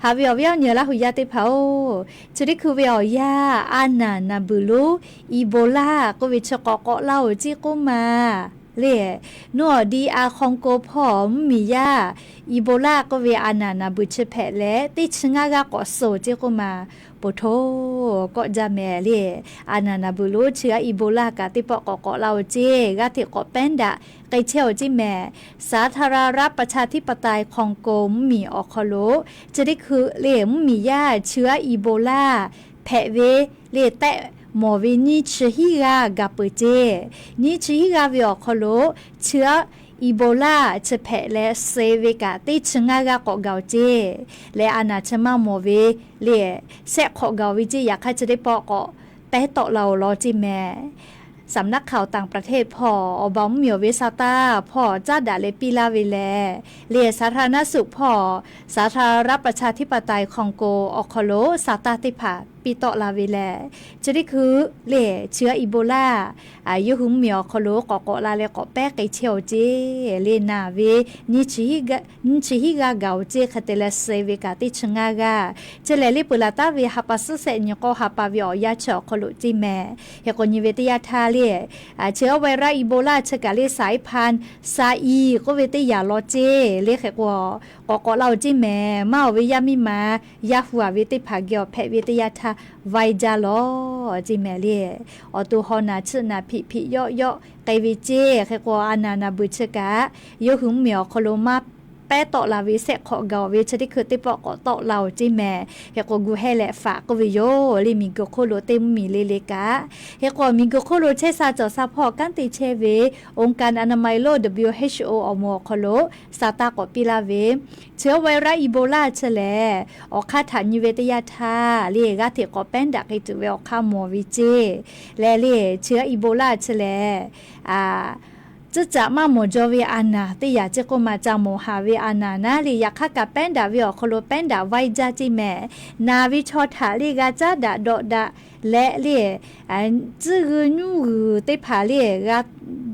Haꞈ ve awˬ viˉ awˬ nyi Laˇ huˍ yaˇ teˇ hpaˍ-oˬ, chi teˇ hkui ve awˬ yanˇ a naˍ naˍ beuˬ lonˉ Ebola k'oˆ ve chi k'awꞈ k'awꞈ laˇ-oˬ ceˇ k'oˆ ma. Lehˬ, Nuˇ awˬ di a Hk'aw Ko hpawˇ mvuhˇ miˬ yaˇ Ebola k'oˆ ve a naˍ naˍ beuˬ chi hpehꞈ leh teˇ chi ngaˇ g'aˇ k'awꞈ suh-oˬ ceˇ k'oˆ ma. Poˬ htoˇ kawˆ jaˇ meh lehˬ, a naˍ naˍ beuˬ lonˉ chi g'aˇ Ebola kaꞈ teˇ pawˆ k'awꞈ k'awꞈ laˇ-oˬ ceˇ, g'aˇ hteꞈ k'awꞈ pehˉ daꞈ k'ai chehˇ-oˬ ceˇ meh. สาธารณรัฐประชาธิปไตยคองโก mvuhˇ miˬ awˬ hk'aw lo chi teˇ hkui lehˬ mvuhˇ miˬ yaˇ chi g'aˇ Ebola hpehꞈ ve lehˬ tehˆ mawˬ ve nyiˇ chi hiˉ g'aˇ gaˬ peuˬ ceˇ. Nyiˇ chi hiˉ g'aˇ ve awˬ hk'aw lo chi g'aˇ Ebola chi hpehꞈ leh suh ve kaꞈ teˇ chi ngaˇ g'aˇ k'awꞈ gaˬ-oˬ ceˇ. Lehˬ a naˍ chi maˇ mawˬ ve lehˬ shehˆ hk'awꞈ gaˬ-oˬ ve ceˇ. Yaꞈ hk'aˇ chi teˇ pawˆ k'awꞈ pehˉ tawˆ la-oˬ law ceˇ meh. สำนักข่าวต่างประเทศ hpawˇ awˬ ba mvuhˇ miˬ awˬ ve sa taˇ hpawˇ caˉ daꞈ leh piˇ laˇ ve lehˬ, lehˬ สาธารณสุข hpawˇ สาธารณรัฐประชาธิปไตยคองโก awˬ hk'aw lo sa taˇ teˇ hpaˍ piˇ tawˆ la ve lehˬ, chi teˇ hkui le chi aˉ Ebola yawˇ hui mvuhˇmiˬ awˬ hk'aw lo k'awꞈ k'awꞈ la leh k'awꞈ pehˉ k'ai chehˇ-oˬ ceˇ le. Naˬ ve nyiˇ chi hiˉ g'aˇ gaˬ-oˬ ceˇ hk'e te leh suh ve kaꞈ teˇ chi ngaˇ g'aˇ. Chi lehˬ le peuˬ laˬ taˉ ve ha pa suhˉ shehˆ nyi k'awˇ ha pa ve awˬ yanˇ chi awˬ hk'aw lo ceˇ mehˍ. Hk'e k'o nyi ve teˇ yanˇ htaˇ le chi aˉ virus Ebola chi kaꞈ le saiˉ hpan sa i k'oˆ ve teˇ yanˇ law ceˇ le. Hk'e k'o k'awꞈ k'awꞈ la-oˬ ceˇ mehˍ. Maˇ awˬ ve yaˇ miˇ ma yaˇ hu-a ve teˇ hpaˍ geh awˬ hpehꞈ ve teˇ yanˇ htaˇ vaiˇ jaˇ lawˬ ceˇ mehˍ le. Awˬ to haw naˬ chiˆ naˬ hpiꞈ hpiꞈ yawˆ yawˆ k'ai ve ceˇ. Hk'e k'o a naˬ naˬ beuˬ chi kaꞈ yawˇ hui mvuhˇmiˬ awˬ hk'aw lo maˇ pehˉ tawˆ la ve shehˆ hk'awꞈ gaˬ-oˬ ve chi teˇ hkui teˇ pawˆ k'awꞈ tawˆ la-oˬ ceˇ mehˍ. Hk'e k'o gu hehˇ leh faꞈ k'oˆ ve yoˬ le miˬguiˬ hk'oˆ lo teˇ mvuhˇmiˬ le le kaꞈ. Hk'e k'o miˬguiˬ hk'oˆ lo chehˇ sha cawˬ sha hpawˇ kanˉ te chehˇ ve องค์การอนามัยโลก WHO awˬ moˍ awˬ hk'aw lo sa taˇ k'awꞈ piˇ laˇ ve chi aˉ virus Ebola chi lehˬ awˬ hk'aˇ htaꞈ nyi ve teˇ yanˇ htaˇ le g'aˇ hteꞈ k'awꞈ pehˉ daꞈ k'ai tuˬ ve awˬ hk'aˇ mawˬ ve ceˇ. Leh le chi aˉ Ebola chi lehˬ tcuhˉ caꞈ maˇ mawˬ jaw ve a naˬ teˇ yanˇ ceˇ k'oˆ ma ca mawˬ haˍ ve a naˬ naˉ le yaꞈ hk'aˇ kaꞈ pehˉ daꞈ ve awˬ hk'aw lo pehˉ daꞈ vaiˇ jaˇ ceˇ mehˍ. Naˬ ve chaw htaꞈ le g'a caˉ daꞈ dawꞈ daꞈ leh le tcuhˉ g'uiˬ nyuˇ g'uiˬ teˇ hpaˍ le g'a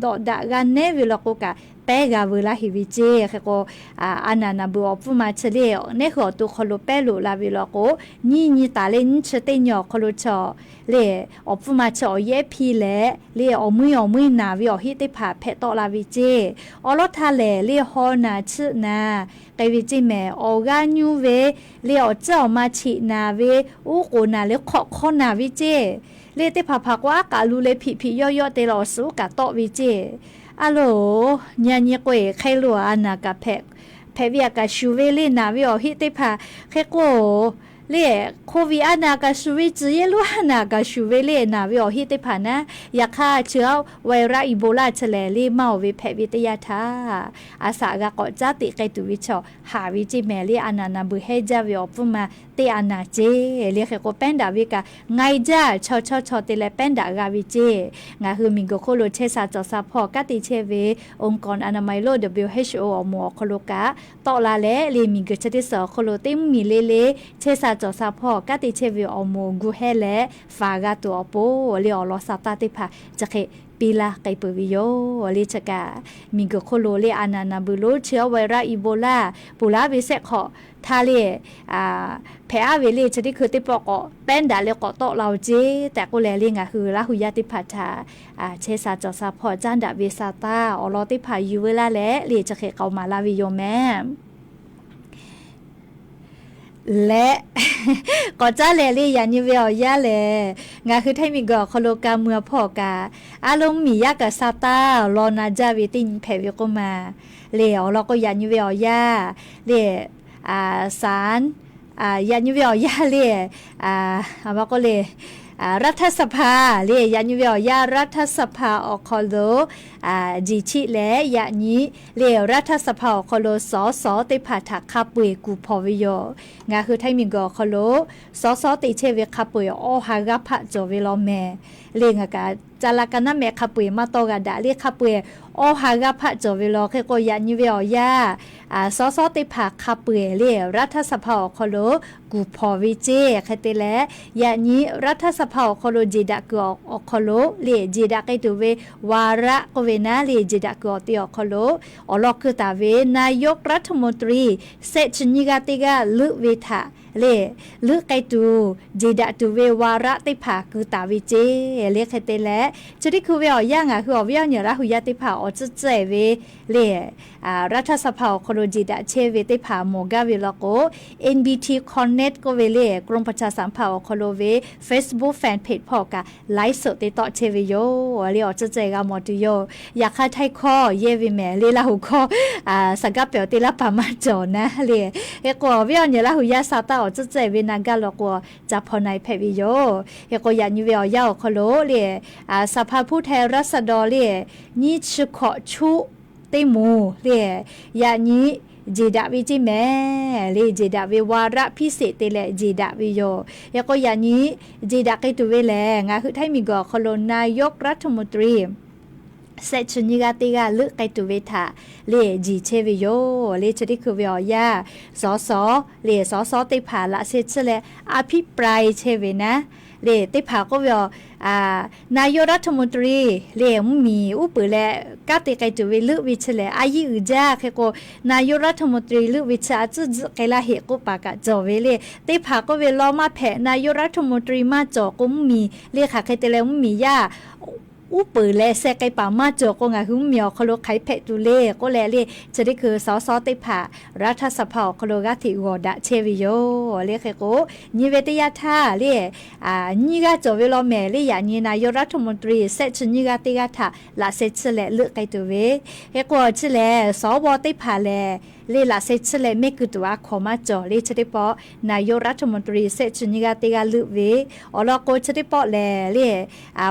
dawꞈ daꞈ g'a nehˉ ve law k'o kaꞈ pehˉ g'a veu laˇ heˍ ve ceˇ. Hk'e k'o a naˬ naˬ beuˬ awˬ pfuhˇ ma chi le nehˉ hui awˬ to hk'aw lo pehˉ loꞈ la ve law k'o nyiˇ nyi taˍ le nyiˇ chi teˇ nyi awˬ hk'aw lo chaw le awˬ pfuhˇ ma chi awˬ yehˉ hpiˇ leh le awˬ meuˇ awˬ meuˇ naˬ ve awˬ heˆ teˇ hpaˍ hpehꞈ tawˆ la ve ceˇ. Awˬ lawn htaˇ lehˬ le haw naˬ chiˆ naˬ k'ai ve ceˇ mehˍ. Awˬ g'aˇ nyuˇ ve le awˬ tcuhˉ awˬ ma cheꞈ naˬ ve uˉ k'oˍ naˬ le hk'awꞈ hk'aw naˬ ve ceˇ. Le teˇ hpaˍ hpaˍ k'o aˉ k'aꞈ lu leh hpiꞈ hpiꞈ yawˆ yawˆ te leh awˬ suhˍ uˉ kaꞈ tawˆ ve ceˇ. A loˬ, nyi a nyi k'o-eˬ hk'e lo a naˬ kaꞈ hpehꞈ ve a kaꞈ shuˍ ve le naˬ ve awˬ heˆ teˇ hpaˍ hk'e k'o le COVID a naˬ kaꞈ shuˍ ve, tcuh yehˇ lonˉ a naˬ kaꞈ shuˍ ve le naˬ ve awˬ heˆ teˇ hpaˍ naˉ. Yaꞈ hk'aˇ chi aˉ virus Ebola chi lehˬ le maˇ awˬ ve hpehꞈ ve teˇ yanˇ htaˇ a shaꞈ g'a k'awꞈ caˉ teꞈ k'ai tuˬ ve chaw haˍ ve ceˇ mehˍ. Le a naˬ naˬ beuˬ hehˇ jaˇ ve awˬ pfuhˇ ma teˇ a naˬ ceˇ le. Hk'e k'o pehˉ daꞈ ve kaꞈ nga e jaˇ chaw chaw chaw te leh pehˉ daꞈ g'a ve ceˇ. Ngaˬ hui miˬguiˬ hk'oˆ lo chehˇ sha cawˬ sha hpawˇ kanˉ te chehˇ ve องค์การอนามัยโลก WHO awˬ moˍ awˬ hk'aw lo kaꞈ tawˆ la leh le miˬguiˬ chi teˇ suhˍ awˬ hk'aw lo teˇ mvuhˇmiˬ le le chehˇ sha cawˬ sha hpawˇ kanˉ te chehˇ ve awˬ moˍ gu hehˇ leh faˍ g'a tuˬ awˬ pon le awˬ lawn sa taˇ teˇ hpaˍ chi hk'e piˇ laˇ k'ai peuˬ ve yoˬ le. Chi kaꞈ miˬguiˬ hk'oˆ lo le a naˬ naˬ beuˬ lo chi aˉ virus Ebola peuˬ laˉ ve shehˆ hk'awꞈ htaˇ le hpehꞈ aˉ ve le chi teˇ hkui teˇ pawˆ k'awꞈ pehˉ daꞈ leh k'awꞈ tawˆ la-oˬ ceˇ tehꞈ k'oˆ leh le ngaˬ hui Laˇ hu yaˇ teˇ hpaˍ htaꞈ chehˇ sha cawˬ sha hpawˇ caˉ daꞈ ve sa taˇ awˬ lawn teˇ hpaˍ yuˬ veu laˇ leh le chi hk'e k'aoˍ maˍ laˇ ve yoˬ mehˍ. Leh k'awꞈ caˉ lehˬ le yaꞈ nyi ve awˬ yanˇ lehˬ, ngaˬ hui Htaiˇ miˬguiˬ awˬ hk'aw lo ka mui a hpawˇ kaꞈ, aˉ lonˉ miˬ yaˇ kaꞈ sa taˇ law na jaˇ ve teˇ nyi hpehꞈ ve k'oˆ ma le. Awˬ lawn k'o yaꞈ nyi ve awˬ yanˇ le, ศาล, yaꞈ nyi ve awˬ yanˇ le, a ma k'oˆ le, รัฐสภา le yaꞈ nyi ve awˬ yanˇ รัฐสภา awˬ hk'aw lo jeˬ chiˆ leh yaꞈ nyi le รัฐสภา awˬ hk'aw lo สส teˇ hpaˍ htaꞈ hk'a peu-eˬ kuˬ hpawnˬ ve yoˬ. Ngaˬ hui Htaiˇ miˬguiˬ awˬ hk'aw lo สส te chehˇ ve hk'a peu-eˬ awˇ ha g'aˇ hpaˆ cawˬ ve law mehˍ. Le ngaˬ kaꞈ ca la ka naˉ mehˆ hk'a peu-eˬ maˇ tawˇ g'a daꞈ le hk'a peu-eˬ awˇ ha g'aˇ hpaˆ cawˬ ve law hk'e k'o yaꞈ nyi ve awˬ yanˇ สส teˇ hpaˍ hk'a peu-eˬ le รัฐสภา awˬ hk'aw lo kuˬ hpawnˬ ve ceˇ. Hk'e te leh yaꞈ nyi รัฐสภา awˬ hk'aw lo jeˬ daꞈ kuiˬ awˬ hk'aw lo le jeˬ daꞈ k'ai tuˬ ve วาระ k'oˆ ve naˉ le jeˬ daꞈ kuiˬ awˬ te awˬ hk'aw lo awˬ lawn keu taˍ ve นายกรัฐมนตรี shehˆ chi nyiˇ g'aˇ teˇ g'aˇ leuˆ ve htaꞈ le leuˆ k'ai tuˬ jeˬ daꞈ tuˬ ve วาระ teˇ hpaˍ keu taˍ ve ceˇ le. Hk'e te leh chi teˇ hkui ve awˬ yanˇ ngaˬ hui awˬ viˉ awˬ nyi Laˇ hu yaˇ teˇ hpaˍ awˬ tcuhˉ tcuhˉ-e ve le รัฐสภา awˬ hk'aw lo jeˬ daꞈ chehˇ ve teˇ hpaˍ mawˬ gaˇ ve law k'o, NBT Connect k'oˆ ve le กรมประชาสัมพันธ์ awˬ hk'aw lo ve Facebook fan page hpawˇ kaꞈ ไลฟ์สด te tawˆ chehˇ ve yoˬ le. Awˬ tcuhˉ tcuhˉ-e g'a mawˬ tuˬ yoˬ. Yaꞈ hk'aˇ Htaiˇ hkawˇ yehˇ ve mehˍ le Laˇ hu hkawˇ saˍ gaˇ pehˬ-oˬ teˇ laˇ paˍ maˇ cawˬ naˉ le. Hk'e k'o awˬ viˉ awˬ nyi Laˇ hu yaˇ sa taˇ awˬ tcuhˉ tcuhˉ-e ve na gaˇ law k'o ca hpawnˬ na-e hpehꞈ ve yoˬ. Hk'e k'o yaꞈ nyi ve awˬ yanˇ awˬ hk'aw lo le สภาผู้แทนราษฎร le nyiˇ chi hkawꞈ chuˆ teˇ moˍ le yaꞈ nyi jeˬ daꞈ ve ceˇ mehˍ le. Jeˬ daꞈ ve วาระพิเศษ te leh jeˬ daꞈ ve yoˬ. Hk'e k'o yaꞈ nyi jeˬ daꞈ k'ai tuˬ ve lehˬ ngaˬ hui Htaiˇ miˬguiˬ awˬ hk'aw lo นายกรัฐมนตรี Sehˆ chi nyiˇ g'aˇ teˇ g'aˇ leuˆ k'ai tuˬ ve htaꞈ le jiˬ chehˇ ve yoˬ. Le chi teˇ hkui ve awˬ yanˇ, สส le สส teˇ hpaˍ laꞈ sheh tsuhˇ leh อภิปราย chehˇ ve naˉ, le teˇ hpaˍ k'oˆ ve, นายกรัฐมนตรี le mvuhˇmiˬ uˉ peunˍ leh kanˉ te k'ai tuˬ ve leuˆ ve chi lehˬ a yiˇ uiˍ jaˇ. Hk'e k'o, นายกรัฐมนตรี leuˆ ve chi a tcuhˉ tzuhˆ k'ai laˇ heꞈ k'oˆ paˍ kaꞈ cawˬ ve le. Teˇ hpaˍ k'oˆ ve, law maˇ hpehꞈ, นายกรัฐมนตรี maˇ cawˬ k'o mvuhˇmiˬ le hk'aˬ hk'e te leh mvuhˇmiˬ yaˇ uˉ peunˍ leh sheh k'ai paˍ maˇ cawˬ k'o, ngaˬ hui mvuhˇmiˬ awˬ hk'aw lo hk'aˬ hk'e hpehꞈ tuˬ le k'oˆ leh le, chi teˇ hkui สส teˇ hpaˍ รัฐสภา awˬ hk'aw lo g'aˇ hteꞈ g'awˬ daꞈ chehˇ ve yoˬ. Le hk'e k'o, nyi ve teˇ yanˇ htaˇ le, nyiˇ g'aˇ cawˬ ve law mehˍ le. Yaꞈ nyi นายกรัฐมนตรี sehˆ chi nyiˇ g'aˇ teˇ g'aˇ htaꞈ laꞈ sheh tsuhˇ leh leuˆ k'ai tuˬ ve, hk'e k'o chi lehˬ สว teˇ hpaˍ lehˬ le laꞈ sheh tsuhˇ leh mehˆ keu tuˬ a hkawnˍ maˇ cawˬ le. Chi teˇ pawˆ นายกรัฐมนตรี sehˆ chi nyiˇ g'aˇ teˇ g'aˇ leuˆ ve awˬ lawn k'o, chi teˇ pawˆ lehˬ le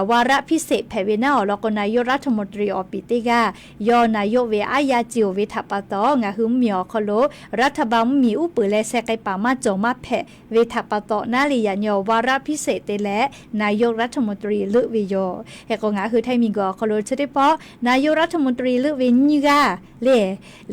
วาระพิเศษ hpehꞈ ve naˉ awˬ lawn k'o, นายกรัฐมนตรี awˬ piˍ teˇ g'aˇ yawˇ นายก ve aˉ yaˇ ce-oˬ ve htaꞈ pa taw, ngaˬ hui mvuhˇmiˬ awˬ hk'aw lo รัฐบาล mvuhˇmiˬ uˉ peunˍ leh sheh k'ai paˍ maˇ cawˬ maˇ hpehꞈ ve htaꞈ pa taw naˉ le, yaꞈ nyi awˬ วาระพิเศษ te leh นายกรัฐมนตรี leuˆ ve yoˬ. Hk'e k'o, ngaˬ hui Htaiˇ miˬguiˬ awˬ hk'aw lo chi teˇ pawˆ นายกรัฐมนตรี leuˆ ve nyiˇ g'aˇ le,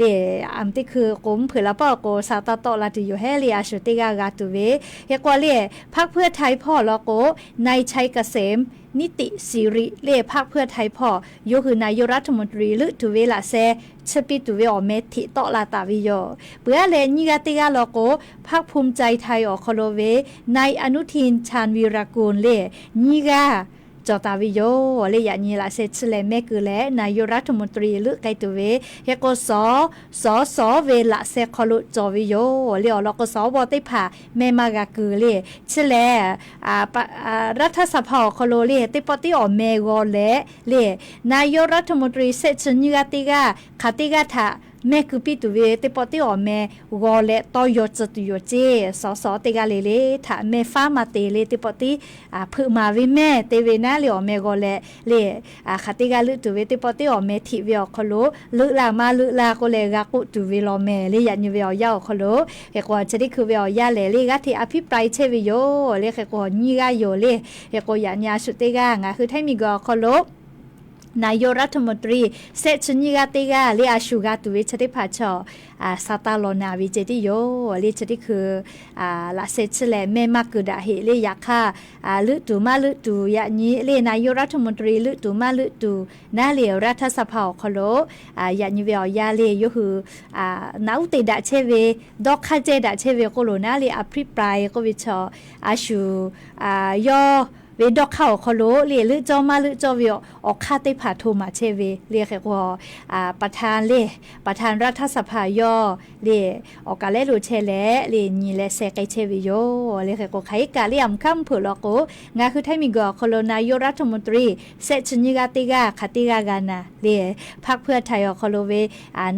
le, aˬ mvuhˇ teˇ hkui k'o mvuhˇ hpeuꞈ la paˉ awˬ k'o, sa taˇ tawˆ la tuˬ yoˬ hehˉ le, a shu teˇ g'aˇ g'a tuˬ ve. Hk'e k'o le, พรรคเพื่อไทย hpawˇ awˬ lawn k'o, นายชัยเกษม นิติสิริ le พรรคเพื่อไทย hpawˇ yawˇ hui นายกรัฐมนตรี leuˆ tuˬ ve laꞈ sheh tsuhˇ piˇ tuˬ ve awˬ meh hteꞈ tawˆ la taˍ ve yoˬ. Peuˬ aˉ leh nyiˇ g'aˇ teˇ g'aˇ law k'o, พรรคภูมิใจไทย awˬ hk'aw lo ve นายอนุทิน ชาญวีรกูล le nyiˇ g'aˇ cawˬ taˍ ve yoˬ. Le yaꞈ nyi laꞈ sheh tsuhˇ leh mehˆ keu leh นายกรัฐมนตรี leuˆ k'ai tuˬ ve, hk'e k'o, สส ve laꞈ sheh hk'aw lo cawˬ ve yoˬ. Le awˬ lawn k'o, สว teˇ hpaˍ mehˆ maˇ g'a keu le. Chi lehˬ รัฐสภา awˬ hk'aw lo le teˇ pawˆ tiˉ awˬ meh g'aw leh le, นายกรัฐมนตรี sehˆ chi nyiˇ g'aˇ teˇ g'aˇ hk'aˬ teˇ g'aˇ htaꞈ mehˆ keu piˇ tuˬ ve teˇ pawˆ tiˉ awˬ meh g'aw leh tawˇ yaw tcuh tuˬ yoˬ ceˇ. สส teˇ g'aˇ le le htaꞈ mehˆ faˉ maˇ te le, teˇ pawˆ tiˉ hpeuꞈ maˍ ve mehˇ te ve naˉ le awˬ meh g'aw leh le, hk'aˬ teˇ g'aˇ leuˆ tuˬ ve teˇ pawˆ tiˉ awˬ meh htiꞈ ve awˬ hk'aw lo, leuˆ la maˇ leuˆ la k'oˆ leh g'a k'oˆ tuˬ ve law mehˍ le. Yaꞈ nyi ve awˬ yanˇ awˬ hk'aw lo, hk'e k'o chi teˇ hkui ve awˬ yanˇ lehˬ le g'aˇ hteꞈ อภิปราย chehˇ ve yoˬ. Le hk'e k'o nyiˇ g'aˇ yoˬ le. Hk'e k'o yaꞈ nyi a shu teˇ g'aˇ ngaˬ hui Htaiˇ miˬguiˬ awˬ hk'aw lo นายกรัฐมนตรี sehˆ chi nyiˇ g'aˇ teˇ g'aˇ le a shu g'a tuˬ ve chi teˇ hpaˍ chaw sa taˇ law na ve ceh tiˉ yoˬ. Le chi teˇ hkui laꞈ sheh tsuhˇ leh mehˆ maˇ keu daꞈ heꞈ le. Yaꞈ hk'aˇ, leuˆ tuˬ maˇ leuˆ tuˬ yaꞈ nyi le นายกรัฐมนตรี leuˆ tuˬ maˇ leuˆ tuˬ naˉ le รัฐสภา awˬ hk'aw lo yaꞈ nyi ve awˬ yanˇ le yawˇ hui naꞈ uˉ te daꞈ chehˇ ve, dawˇ hk'aˇ ceh daꞈ chehˇ ve k'oˆ lo naˉ le อภิปราย k'oˆ ve chaw a shu yawˇ ve dawˇ hk'aˇ awˬ hk'aw lo le leuˆ cawˇ maˇ leuˆ cawˇ ve awˬ hk'aˇ teˇ hpaˍ hto maˍ chehˇ ve le. Hk'e k'o, ประธาน le, ประธานรัฐสภา yawˇ le awˬ kaˍ lehˉ lo chehˇ leh le nyi leh sheh k'ai chehˇ ve yoˬ. Le hk'e k'o hk'aˬ hk'e kaꞈ le a mvuhˇ hkanˉ mvuhˇ hpeuꞈ law k'o, ngaˬ hui Htaiˇ miˬguiˬ awˬ hk'aw lo นายกรัฐมนตรี sehˆ chi nyiˇ g'aˇ teˇ g'aˇ hk'aˬ teˇ g'aˇ g'a naˍ le, พรรคเพื่อไทย awˬ hk'aw lo ve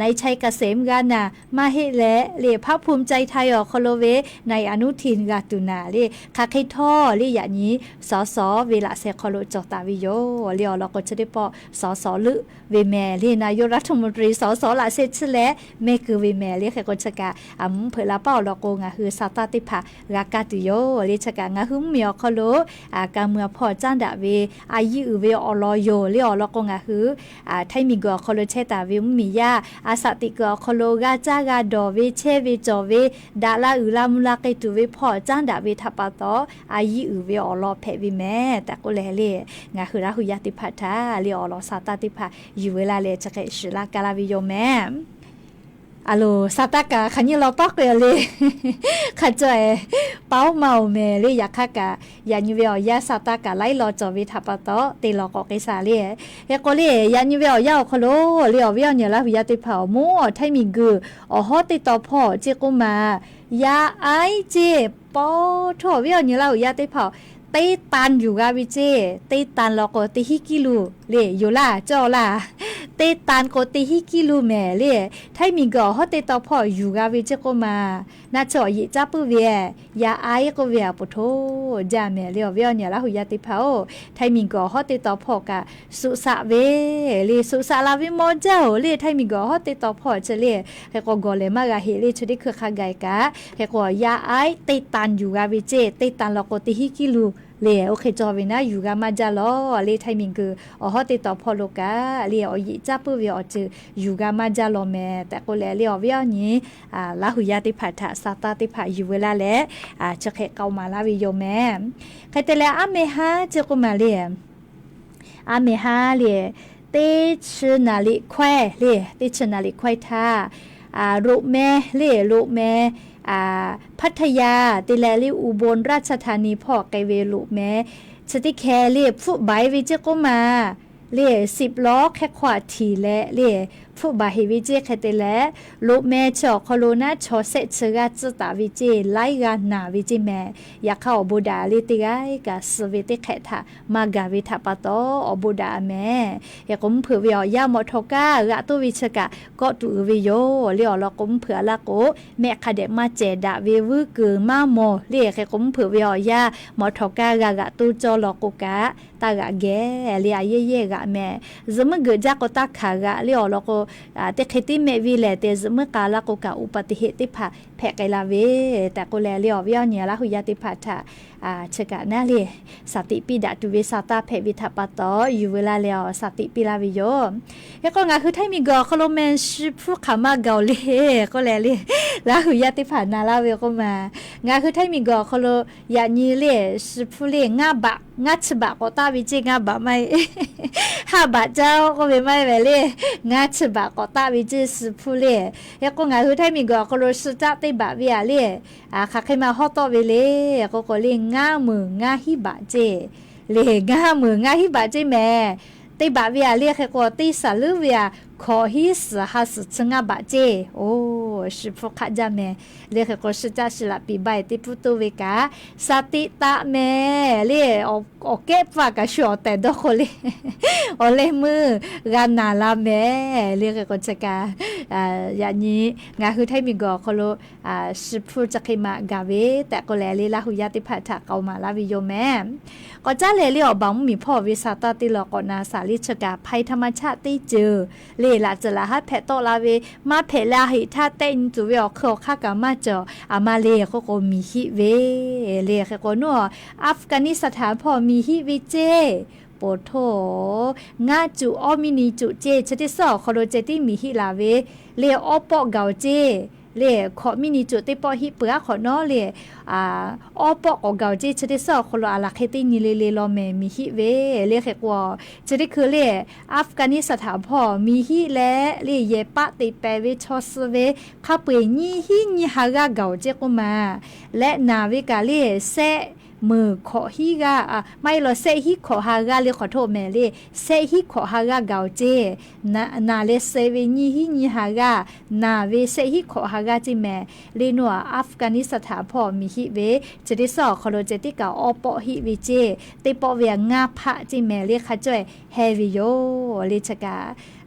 นายชัยเกษม g'a naˍ maˇ heˆ leh le พรรคภูมิใจไทย awˬ hk'aw lo ve นายอนุทิน g'a tuˬ naˍ le. Hk'aˬ hk'e htawˇ le yaꞈ nyi สส ve laꞈ sheh hk'aw lo cawˬ taˍ ve yoˬ. Le awˬ lawn k'o chi teˇ pawˆ สส leuˆ ve mehˍ le นายกรัฐมนตรี สส laꞈ sheh tsuhˇ leh mehˆ keu ve mehˍ le. Hk'e k'o chi kaꞈ a mvuhˇ hpeuꞈ la paˉ awˬ lawn k'o ngaˬ hui sa taˇ teˇ hpaˍ g'a kaˇ tuˬ yoˬ. Le chi kaꞈ ngaˬ hui mvuhˇmiˬ awˬ hk'aw lo ka mui a hpawˇ caˉ daꞈ ve a yiˇ uiˍ ve awˬ lawn yoˬ. Le awˬ lawn k'o ngaˬ hui Htaiˇ miˬguiˬ awˬ hk'aw lo chehˇ taˍ ve mvuhˇmiˬ yaˇ a shaꞈ teꞈ kuiˬ awˬ hk'aw lo g'a caˇ g'a dawˬ ve chehˇ ve cawˬ ve daꞈ la uiˍ la mvuh la k'ai tuˬ ve hpawˇ caˉ daꞈ ve htaꞈ pa taw a yiˇ uiˍ ve awˬ lawn hpehꞈ ve mehˍ tehꞈ k'oˆ leh le, ngaˬ hui Laˇ hu yaˇ teˇ hpaˍ htaꞈ le awˬ lawn sa taˇ teˇ hpaˍ yuˬ ve laˇ leh chi hk'e shiˍ laˇ ka laˇ ve yoˬ mehˍ. A loˬ, sa taˇ kaꞈ hk'aˬ nyi law paˉ k'o le, hk'a caweh paˉ oˉ maˇ oˬ mehˍ le. Yaꞈ hk'aˇ kaꞈ yaꞈ nyi ve awˬ yanˇ sa taˇ kaꞈ laiˉ law cawˬ ve htaꞈ pa taw te law k'awꞈ k'ai shaˍ le. Hk'e k'o le, yaꞈ nyi ve awˬ yanˇ awˬ hk'aw lo le awˬ viˉ awˬ nyi Laˇ hu yaˇ teˇ hpaˍ awˬ moˉ awˬ Htaiˇ miˬguiˬ awˬ hawˉ teˇ taw hpawˇ ceˇ k'oˆ ma, yaˇ aiˉ ceˇ paw hto awˬ viˉ awˬ nyi Laˇ hu yaˇ teˇ hpaˍ teˇ tan yuˬ g'a ve ceˇ. Teˇ tan law k'o teˇ hiˉ kiˇ lu le yoˬ laˇ cawˇ laˇ. Teˇ tan k'o teˇ hiˉ kiˇ lu mehˍ le. Htaiˇ miˬguiˬ awˬ hawˉ teˇ taw hpawˇ yuˬ g'a ve ceˇ k'oˆ ma, naˆ chi awˬ yeꞈ caˉ puiˉ ve yaˇ aiˉ k'oˆ ve a poˬ hto jaˇ mehˍ le. Awˬ viˉ awˬ nyi Laˇ hu yaˇ teˇ hpaˍ-oˬ, Htaiˇ miˬguiˬ awˬ hawˉ teˇ taw hpawˇ kaꞈ suꞈ shaꞈ ve le, suꞈ shaꞈ la ve mawˇ jaˇ-oˬ le. Htaiˇ miˬguiˬ awˬ hawˉ teˇ taw hpawˇ chi le, hk'e k'o gawˬ lehˬ maˇ g'a heꞈ le. Chi teˇ hkui hk'a gaˬ kaꞈ hk'e k'o yaˇ aiˉ teˇ tan yuˬ g'a ve ceˇ. Teˇ tan law k'o teˇ hiˉ kiˇ lu le, oˇ hk'e cawˬ ve naˉ yuˬ g'a maˇ jaˇ lawˬ le. Htaiˇ miˬguiˬ awˬ hawˉ teˇ tawˍ hpawˇ lo kaꞈ le, awˬ yeꞈ caˇ puiˉ ve awˬ ceuˬ yuˬ g'a maˇ jaˇ lawˬ mehˍ tehꞈ k'oˆ leh le, awˬ viˉ awˬ nyi Laˇ huˍ yaˇ teˇ hpaˍ htaꞈ sa taˇ teˇ hpaˍ yuˬ veu laˇ leh, chi hk'e k'aoˍ maˍ laˇ ve yoˬ mehˍ. Hk'e te leh, aˉ meh haˉ chi k'oˆ maˬ le, aˉ meh haˉ le, teˇ chi naˍ liꞈ hkawehˇ le, teˇ chi naˍ liꞈ hkawehˇ htaˇ, loꞈ meh le, loꞈ meh, Pattaya te leh le, Ubon Ratchathani hpawˇ k'ai ve loꞈ meh chi teˇ hkeh le hpfuhˆ baˬ e ve ceˇ k'oˆ maˬ le, สิบล้อ hk'e hk'aw aꞈ htiˍ leh le, hpfuhˆ baˬ heˍ ve ceˇ hk'e te leh, loꞈ meh chi awˬ hk'aw lo naˉ chaw sehˆ chi g'aˇ tcuhˇ taˍ ve ceˇ, laiˉ g'aˇ naˬ ve ceˇ mehˍ. Yaꞈ hk'aˇ, awˬ bon daꞈ le teˇ g'aˇ kaꞈ suh ve teˇ hk'ehꞈ htaꞈ maˇ gaˬ ve htaꞈ pa taw, awˬ bon daꞈ mehˍ. Hk'e k'o, mvuhˇ hpeuꞈ ve awˬ yanˇ mawꞈ htawꞈ kaˇ g'aꞈ toˇ ve chi kaꞈ kawˆ tuˬ uiˍ ve yoˬ le. Awˬ lawn k'o, mvuhˇ hpeuꞈ a laˇ k'o, mehˆ hk'a dehꞈ maˇ cehˬ daꞈ ve vuiˉ kuiˬ maˇ mawˬ le. Hk'e k'o, mvuhˇ hpeuꞈ ve awˬ yanˇ mawꞈ htawꞈ kaˇ g'a g'aꞈ toˇ cawˇ law k'o kaꞈ, taˇ g'aꞈ geh le, a yehˇ yehˇ g'aꞈ mehˍ. Zuhꞈ muiˉ geuꞈ jaˇ k'o taˇ hkanˍ g'aꞈ le. Awˬ lawn k'o, teˇ hk'e tiˉ mehˆ ve lehˬ te zuhꞈ muiˉ k'a laˇ k'o kaꞈ อุบัติเหตุ teˇ hpaˍ hpehꞈ k'ai la ve tehꞈ k'oˆ leh le, awˬ viˉ awˬ nyi Laˇ huˍ yaˇ teˇ hpaˍ htaꞈ chi kaꞈ naˉ le, shaˍ tiꞈ piˇ daꞈ tuˬ ve sa taˇ hpehꞈ ve htaꞈ pa taw, yuˬ veu laˇ leh awˬ shaˍ tiꞈ piˇ laˇ ve yoˬ. Hk'e k'o, ngaˬ hui Htaiˇ miˬguiˬ awˬ hk'aw lo meh shi hpuˇ hk'aˬ maˇ gaˬ-oˬ le k'oˆ leh le, Laˇ huˍ yaˇ teˇ hpaˍ na laˇ ve k'oˆ maˬ. Ngaˬ hui Htaiˇ miˬguiˬ awˬ hk'aw lo yaꞈ nyi le shi hpuˇ le ngaˇ baꞈ, ngaˇ chi baꞈ k'awꞈ taˆ ve ceˇ, ngaˇ baꞈ maˇ heˆ. Haˆ baꞈ caˇ k'oˆ ve maˇ heˆ ve le, ngaˇ chi baꞈ k'awꞈ taˆ ve ceˇ shi hpuˇ le. Hk'e k'o, ngaˬ hui Htaiˇ miˬguiˬ awˬ hk'aw lo shi caˆ teˇ baꞈ ve aꞈ le, hk'aˬ hk'e maˇ hawˉ tawˆ ve le k'oˆ k'o le, ngaˇ meunˍ ngaˇ hiˉ baꞈ ceˇ le, ngaˇ meunˍ ngaˇ hiˉ baꞈ ceˇ mehˍ. Teˇ baꞈ ve aꞈ le hk'e k'o, teˇ saˍ leuˉ ve aꞈ hkawꞈ hiˉ suhˍ ha suhˍ chi ngaˇ baꞈ ceˇ. Oˬ, shi hpuˇ hk'aˆ jaˇ mehˍ le. Hk'e k'o, shi caˆ shi laꞈ piˍ ba eˬ teˇ puiˉ toˇ ve kaꞈ, shaˍ tiꞈ taˆ mehˍ le. Awˬ kehˉ pfuhˇ aꞈ kaꞈ shu awˬ tehˬ dawˇ k'o le, awˬ leh meuˇ g'a naˬ la mehˍ le. Hk'e k'o chi kaꞈ, yaꞈ nyi ngaˬ hui Htaiˇ miˬguiˬ awˬ hk'aw lo shi hpuˇ chi hk'e maꞈ gaˬ ve tehꞈ k'oˆ leh le, Laˇ huˍ yaˇ teˇ hpaˍ htaꞈ k'aoˍ maˍ laˇ ve yoˬ mehˍ. K'awꞈ caˉ leh le, awˬ baˬ mvuhˇ miˬ hpawˇ ve sa taˇ teˇ law k'awꞈ na shaˍ le, chi kaꞈ ภัยธรรมชาติ teˇ ceuˬ le, laꞈ tcuhˍ laꞈ haˉ hpehꞈ tawˆ la ve, maˇ hpehꞈ leh a heꞈ htaˇ tehˆ nyi tuˬ ve awˬ hk'eun awˬ hk'aˇ kaꞈ maˇ cawˬ, aˬ ma le k'oˆ k'o miˬ hiˆ ve le. Hk'e k'o, nawˬ Afghanistan hpawˇ miˬ hiˆ ve ceˇ. Poˬ htoˇ, ngaˇ cuꞈ awˇ miˇ nyi cuꞈ ceˇ, chi teˇ suhˉ awˬ hk'aw lo ceh tiˉ miˬ hiˆ laˬ ve le, awˇ pawˆ gaˬ-oˬ ceˇ le, hkawꞈ miˇ nyi cuꞈ teˇ pawˆ hiˆ peuˬ aˉ hk'awꞈ nawˉ le, awˇ pawˆ k'awꞈ gaˬ-oˬ ceˇ, chi teˇ suhˉ awˬ hk'aw lo aˬ laˬ hk'e teˇ nyi le le law mehˍ miˬ hiˆ ve le. Hk'e k'o, chi teˇ hkui le, Afghanistan hpawˇ miˬ hiˆ leh le, yehˬ paˆ teꞈ pehˍ ve chaw suh ve hk'a peu-eˬ nyiˇ hiˉ nyiˇ ha g'aˇ gaˬ-oˬ ceˇ k'oˆ maˬ. Leh naˬ ve kaꞈ le, sehˆ meunˍ hkawꞈ hiˉ g'aˇ, maˇ heˆ law, sehˆ hiˉ hkawꞈ ha g'aˇ le, hk'awꞈ htoˆ mehˍ le, sehˆ hiˉ hkawꞈ ha g'aˇ gaˬ-oˬ ceˇ. Naˬ leh suh ve nyiˇ hiˉ nyiˇ ha g'aˇ, naˬ ve sehˆ hiˉ hkawꞈ ha g'aˇ ceˇ mehˍ. Le nawˬ Afghanistan hpawˇ miˬ hiˆ ve, chi teˇ suhˉ awˬ hk'aw lo ceh tiˉ kaꞈ awˇ pawˆ hiˆ ve ceˇ, teˇ pawˆ ve aꞈ ngaˇ hpaˆ ceˇ mehˍ le, hk'a cawehˬ heh ve yoˬ le. Chi kaꞈ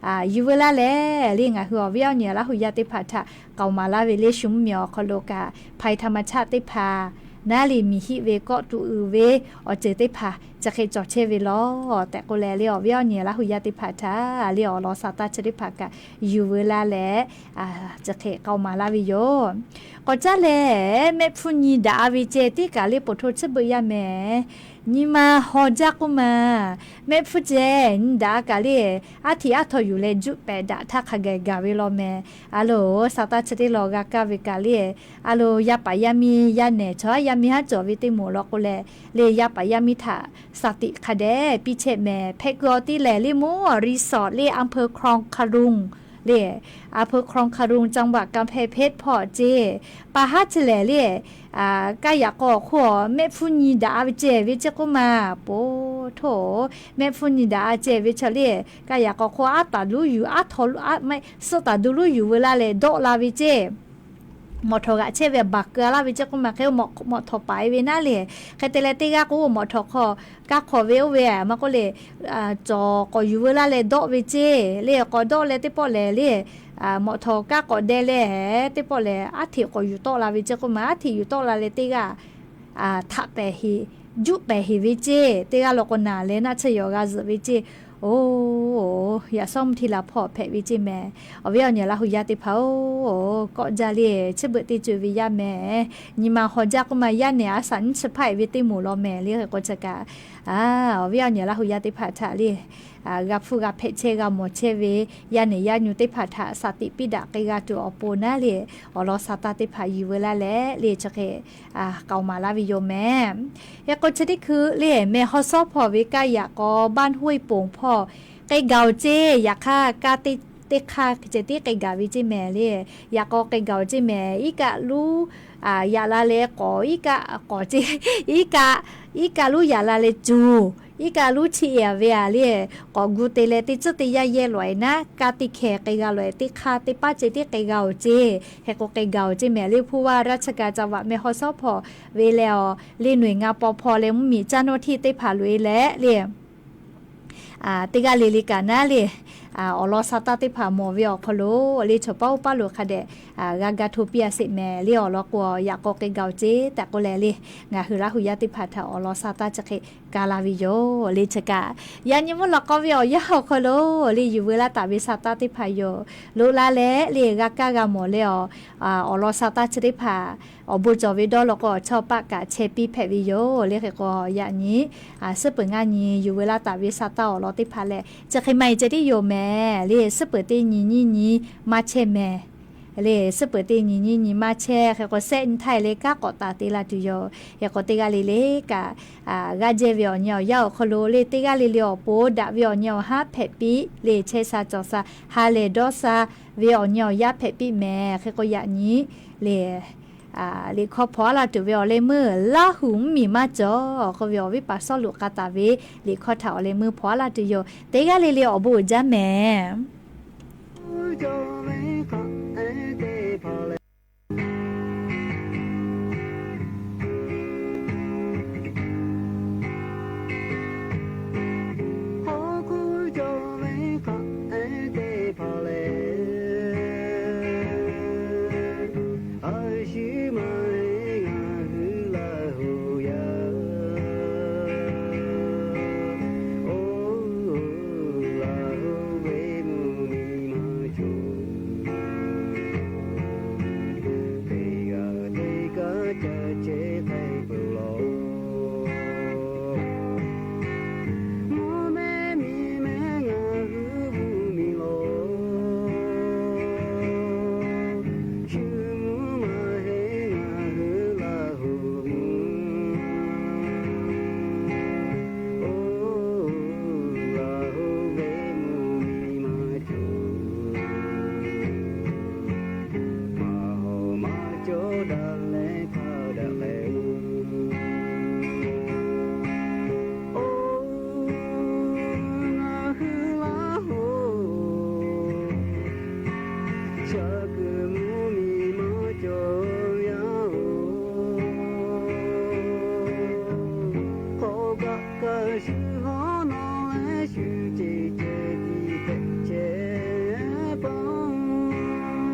yuˬ veu laˇ leh le, ngaˬ hui awˬ viˉ awˬ nyi Laˇ huˍ yaˇ teˇ hpaˍ htaꞈ k'aoˍ maˍ laˇ ve le, shu mvuhˇ miˬ awˬ hk'aw lo kaꞈ ภัยธรรมชาติ teˇ hpaˍ naˉ le miˬ hiˆ ve kawˆ tuˬ uiˍ ve awˬ ceuˬ teˇ hpaˍ chi hk'e cawˬ chehˇ ve lawˬ tehꞈ k'oˆ leh le, awˬ viˉ awˬ nyi Laˇ huˍ yaˇ teˇ hpaˍ htaꞈ le awˬ lawn sa taˇ chi teˇ hpaˍ kaꞈ yuˬ veu laˇ leh, chi hk'e k'aoˍ maˍ laˇ ve yoˬ. K'awꞈ caˉ leh, mehˆ hpfuhˇ nyi daꞈ-a ve ceh tiˉ kaꞈ le poˬ htoˇ chi beuꞈ yaˇ mehˍ. Nyi ma haw jaˇ k'oˆ maˬ. Mehˆ hpfuhˇ ceh nyi daꞈ-a kaꞈ le, aˉ hteꞈ aˉ htaw yuˬ leh juˆ pehˍ daꞈ htaˇ hk'a gaˬ gaˬ ve law mehˍ. A loˬ, sa taˇ chi teˇ law g'a kaˇ ve kaꞈ le, a loˬ, yaˇ paˍ yaˇ miˇ yaˇ nehˬ chaw yaˇ miˇ haˉ cawˬ ve teˇ moˍ law k'o leh, le yaˇ paˍ yaˇ miˇ htaꞈ shaˍ tiꞈ hk'a dehꞈ piˇ chehˇ mehˍ. Hpehꞈ kuiˬ awˬ ti lehˬ le, moˉ resort le อำเภอคลองขลุง le, อำเภอคลองขลุง จังหวัดกำแพงเพชร hpawˇ ceˇ. Pa haˉ chi lehˬ le, kaˇ yaꞈ k'aw awˬ hk'oˆ mehˆ hpfuhˇ nyi daꞈ-a ve ceh ve ceˇ k'oˆ maˬ. Poˬ htoˇ, mehˆ hpfuhˇ nyi daꞈ-a ceh ve chaw le, kaˇ yaꞈ k'aw hk'oˆ aˉ taˍ luˉ yuˬ, aˉ htaw, suhˆ taˍ du luˉ yuˬ veu laˇ leh dawˆ la ve ceˇ. Mawꞈ htawꞈ g'aꞈ chehˇ ve baˬ keu-a laˇ ve ceˇ k'oˆ maˬ. Hk'e mawꞈ htawꞈ paˍ-e ve naˉ le, hk'e te leh teˇ g'aˇ k'o mawꞈ htawꞈ hk'aw kaˇ hk'awꞈ ve oˇ ve maˇ k'oˆ le, cawˬ k'awꞈ yuˬ veu laˇ leh dawˆ ve ceˇ le. K'awꞈ dawˆ leh teˇ pawˆ lehˬ le, mawꞈ htawꞈ kaˇ k'awꞈ deh leh teˇ pawˆ lehˬ, aˉ hteꞈ k'awꞈ yuˬ tawˆ la ve ceˇ k'oˆ maˬ. Aˉ hteꞈ yuˬ tawˆ la leh teˇ g'aˇ htaꞈ pehˍ heˍ, juˆ pehˍ heˍ ve ceˇ. Teˇ g'aˇ law k'o naˬ leh naˆ tsuhˇ yaw g'a zuhꞈ ve ceˇ. Oˬ, yaꞈ shawˉ mvuhˇ hti la hpawˇ hpehꞈ ve ceˇ mehˍ. Awˬ viˉ awˬ nyi Laˇ huˍ yaˇ teˇ hpaˍ-oˬ, kawˆ jaˇ le, chi beuꞈ teˇ co-e ve yaˇ mehˍ. Nyi ma haw jaˇ k'oˆ ma, yaˇ nehˬ a shaꞈ nyiˇ chi hpaˇ-e ve teˇ moˍ law mehˍ le. Hk'e k'o chi kaꞈ, awˬ viˉ awˬ nyi Laˇ huˍ yaˇ teˇ hpaˍ htaꞈ le, g'a hpfuhˇ g'a hpehꞈ chehˇ g'a mawˬ chehˇ ve yaˇ nehˬ yaˇ nyu teˇ hpaˍ htaꞈ shaˍ tiꞈ piˇ daꞈ k'ai g'a tuˬ awˬ pon naˉ le, awˬ lawn sha taˇ teˇ hpaˍ yuˬ veu laˇ leh le chi hk'e k'aoˍ maˍ laˇ ve yoˬ mehˍ. Hk'e k'o chi teˇ hkui le, mehˬ haw shawˉ hpawˇ ve kaˇ yaꞈ k'aw บ้านห้วยโป่ง hpawˇ k'ai gaˬ-oˬ ceˇ. Yaꞈ hk'aˇ kaˇ teˇ hk'aˇ ceh tiˉ k'ai gaˬ ve ceˇ mehˍ le. Yaꞈ k'aw k'ai gaˬ-oˬ ceˇ mehˍ. Iˉ kaˆ luˉ yaꞈ la leh k'awꞈ, iˉ kaˆ k'awꞈ ceˇ, iˉ kaˆ, iˉ kaˆ luˉ yaꞈ la leh cuˬ, iˉ kaˆ luˉ chi-e-a ve-a le, k'awꞈ gu te leh teˇ tcuhˉ teˇ yanˇ yehˇ lawꞈ-e naˉ, kaˇ teˇ hkeh k'ai g'a lawꞈ-e, teˇ hk'aˇ teˇ paˉ ceh tiˉ k'ai g'a-oˬ ceˇ. Hk'e k'o k'ai gaˬ-oˬ ceˇ mehˍ le. ผู้ว่าราชการจังหวัดแม่ฮ่องสอน hpawˇ ve leh awˬ le หน่วยงาน ปภ leh mvuhˇmiˬ เจ้าหน้าที่ teˇ hpaˍ loꞈ-e leh le teˇ g'aˇ le le kaꞈ naˉ le, awˬ lawn sha taˇ teˇ hpaˍ mawˬ ve awˬ hk'aw lo le chaw paˉ oˇ paˉ lo hk'a dehꞈ g'a ga hto piˇ-a sheˍ mehˍ le. Awˬ lawn k'o yaꞈ k'aw k'ai gaˬ-oˬ ceˇ tehꞈ k'oˆ leh le, ngaˬ hui Laˇ huˍ yaˇ teˇ hpaˍ htaꞈ awˬ lawn sha taˇ chi hk'e ka la ve yoˬ le. Chi kaꞈ yaꞈ nyi mvuhˇ lawꞈ k'aw ve awˬ yanˇ awˬ hk'aw lo le yuˬ veu laˇ taˍ ve sha taˇ teˇ hpaˍ yoˬ. Loꞈ la leh le g'a kaˇ g'a mawˬ leh awˬ, awˬ lawn sha taˇ chi teˇ hpaˍ awˬ bon cawˬ ve dawˇ law k'o awˬ chawˇ paˆ kaꞈ chehˇ piˇ hpehꞈ ve yoˬ le. Hk'e k'o yaꞈ nyi suhˉ peuˬ ngaˇ nyi yuˬ veu laˇ taˍ ve sha taˇ awˬ lawn teˇ hpaˍ lehˬ chi hk'e maˇ-e ceh tiˉ yoˬ mehˍ le. Suhˉ peuˬ teˇ nyi nyiˇ nyi maˇ chehˇ mehˍ le. Suhˉ peuˬ teˇ nyi nyiˇ nyi maˇ chehˇ. Hk'e k'o sehˆ nyi htaˇ-e leh kanˉ k'awꞈ taˍ te la tuˬ yoˬ. Hk'e k'o teˇ g'aˇ le le kaꞈ g'aˇ jehˇ ve awˬ nyi awˬ yanˇ awˬ hk'aw lo le teˇ g'aˇ le le awˬ pon daꞈ ve awˬ nyi awˬ haˉ hpehꞈ piˇ le. Chehˇ sha cawˬ sha ha lehˬ dawˇ sha ve awˬ nyi awˬ yanˇ hpehꞈ piˇ mehˍ. Hk'e k'o yaꞈ nyi le liꞈ hkawˇ hpaw aˉ la tuˬ ve awˬ leh meuˇ Laˇ huˍ mvuhˇmiˬ maˇ cawˬ k'oˆ ve awˬ viˉ paˍ Sawˉluꞈ k'a taˍ ve liꞈ hkawˇ htaꞈ awˬ leh meuˇ hpaw aˉ la tuˬ yoˬ. Teˇ g'aˇ le le awˬ bon uiˍ jaˇ mehˍ.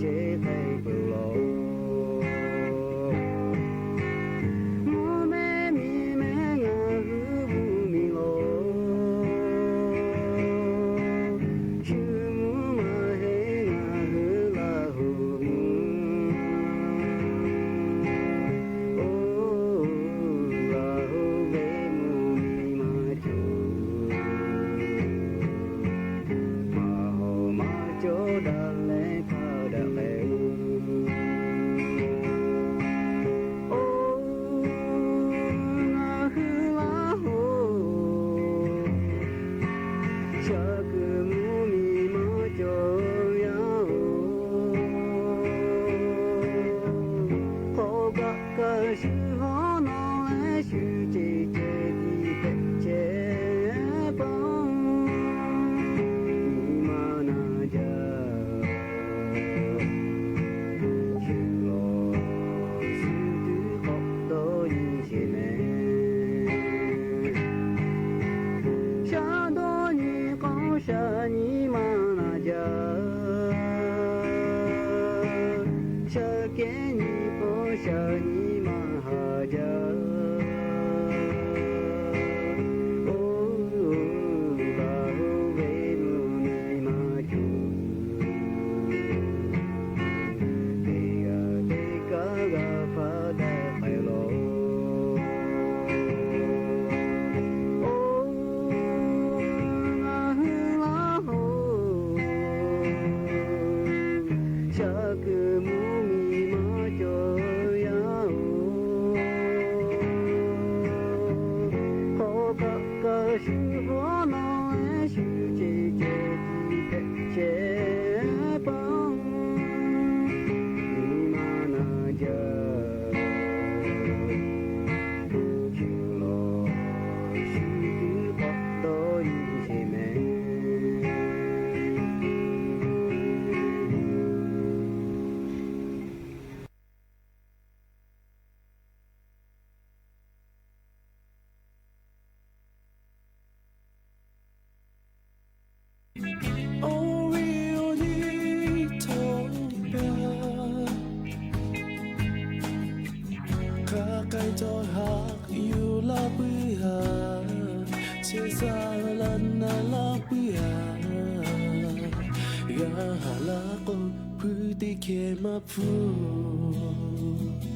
ce k'ai peuˬ laˬ. Mvuhˇ mehˆ miˬ mehˆ ngaˬ hui mvuhˇ miˬ laˬ. Shu mvuhˇ maˇ heˆ ngaˬ hui Laˇ huˍ mvuhˇ. Oˬ, Laˇ huˍ ve mvuhˇ miˬ maˇ cawˬ. Maˇ hawˍ maˇ cawˬ daꞈ leh hpaˇ daꞈ k'ai. Oˬ, ngaˬ hui Laˇ huˍ, shaˍ kuiˬ mvuhˇ miˬ maˇ cawˬ yaˇ oˬ. Hk'aw kaꞈ kaꞈ shu hawˉ nawˉ leh shu ce ceh tiˉ tehꞈ chehˇ paˍ, nyi ma na jaˇ. Shu lawˬ shu tuˬ k'awꞈ dawˇ nyi sheˍ mehˍ. Shaˉ dawˇ nyi k'awˇ shaˍ nyi ma na jaˇ. Shaˉ kehˉ nyi k'awˇ shaˍ nyi ma haˍ jaˇ. Oˬ, Laˇ huˍ ve mvuhˇ miˬ maˇ cawˬ. Teˇ g'aˇ teˇ kaˉ g'a hpaˇ daꞈ k'ai laˬ. Oˬ, ngaˬ hui Laˇ huˍ, shaˍ kuiˬ mvuhˇ miˬ maˇ cawˬ yaˇ oˬ. Hk'aw kaꞈ kaꞈ shu hawˉ nawˉ leh shu ce ceh tiˉ tehꞈ chehˇ paˍ, nyi ma na jaˇ. Shu lawˬ shu tuˬ k'awꞈ dawˇ nyi sheˍ mehˍ. Awˬ ve awˬ nyi htawˇ kaꞈ, hk'a k'ai htawˇ haꞈ yuˬ la puiˉ haˍ, chehˇ sha laˇ na laˇ puiˉ haˍ, g'a haˍ laˇ k'o, hpuiˇ teˇ hkeh maˇ hpfuhˇ.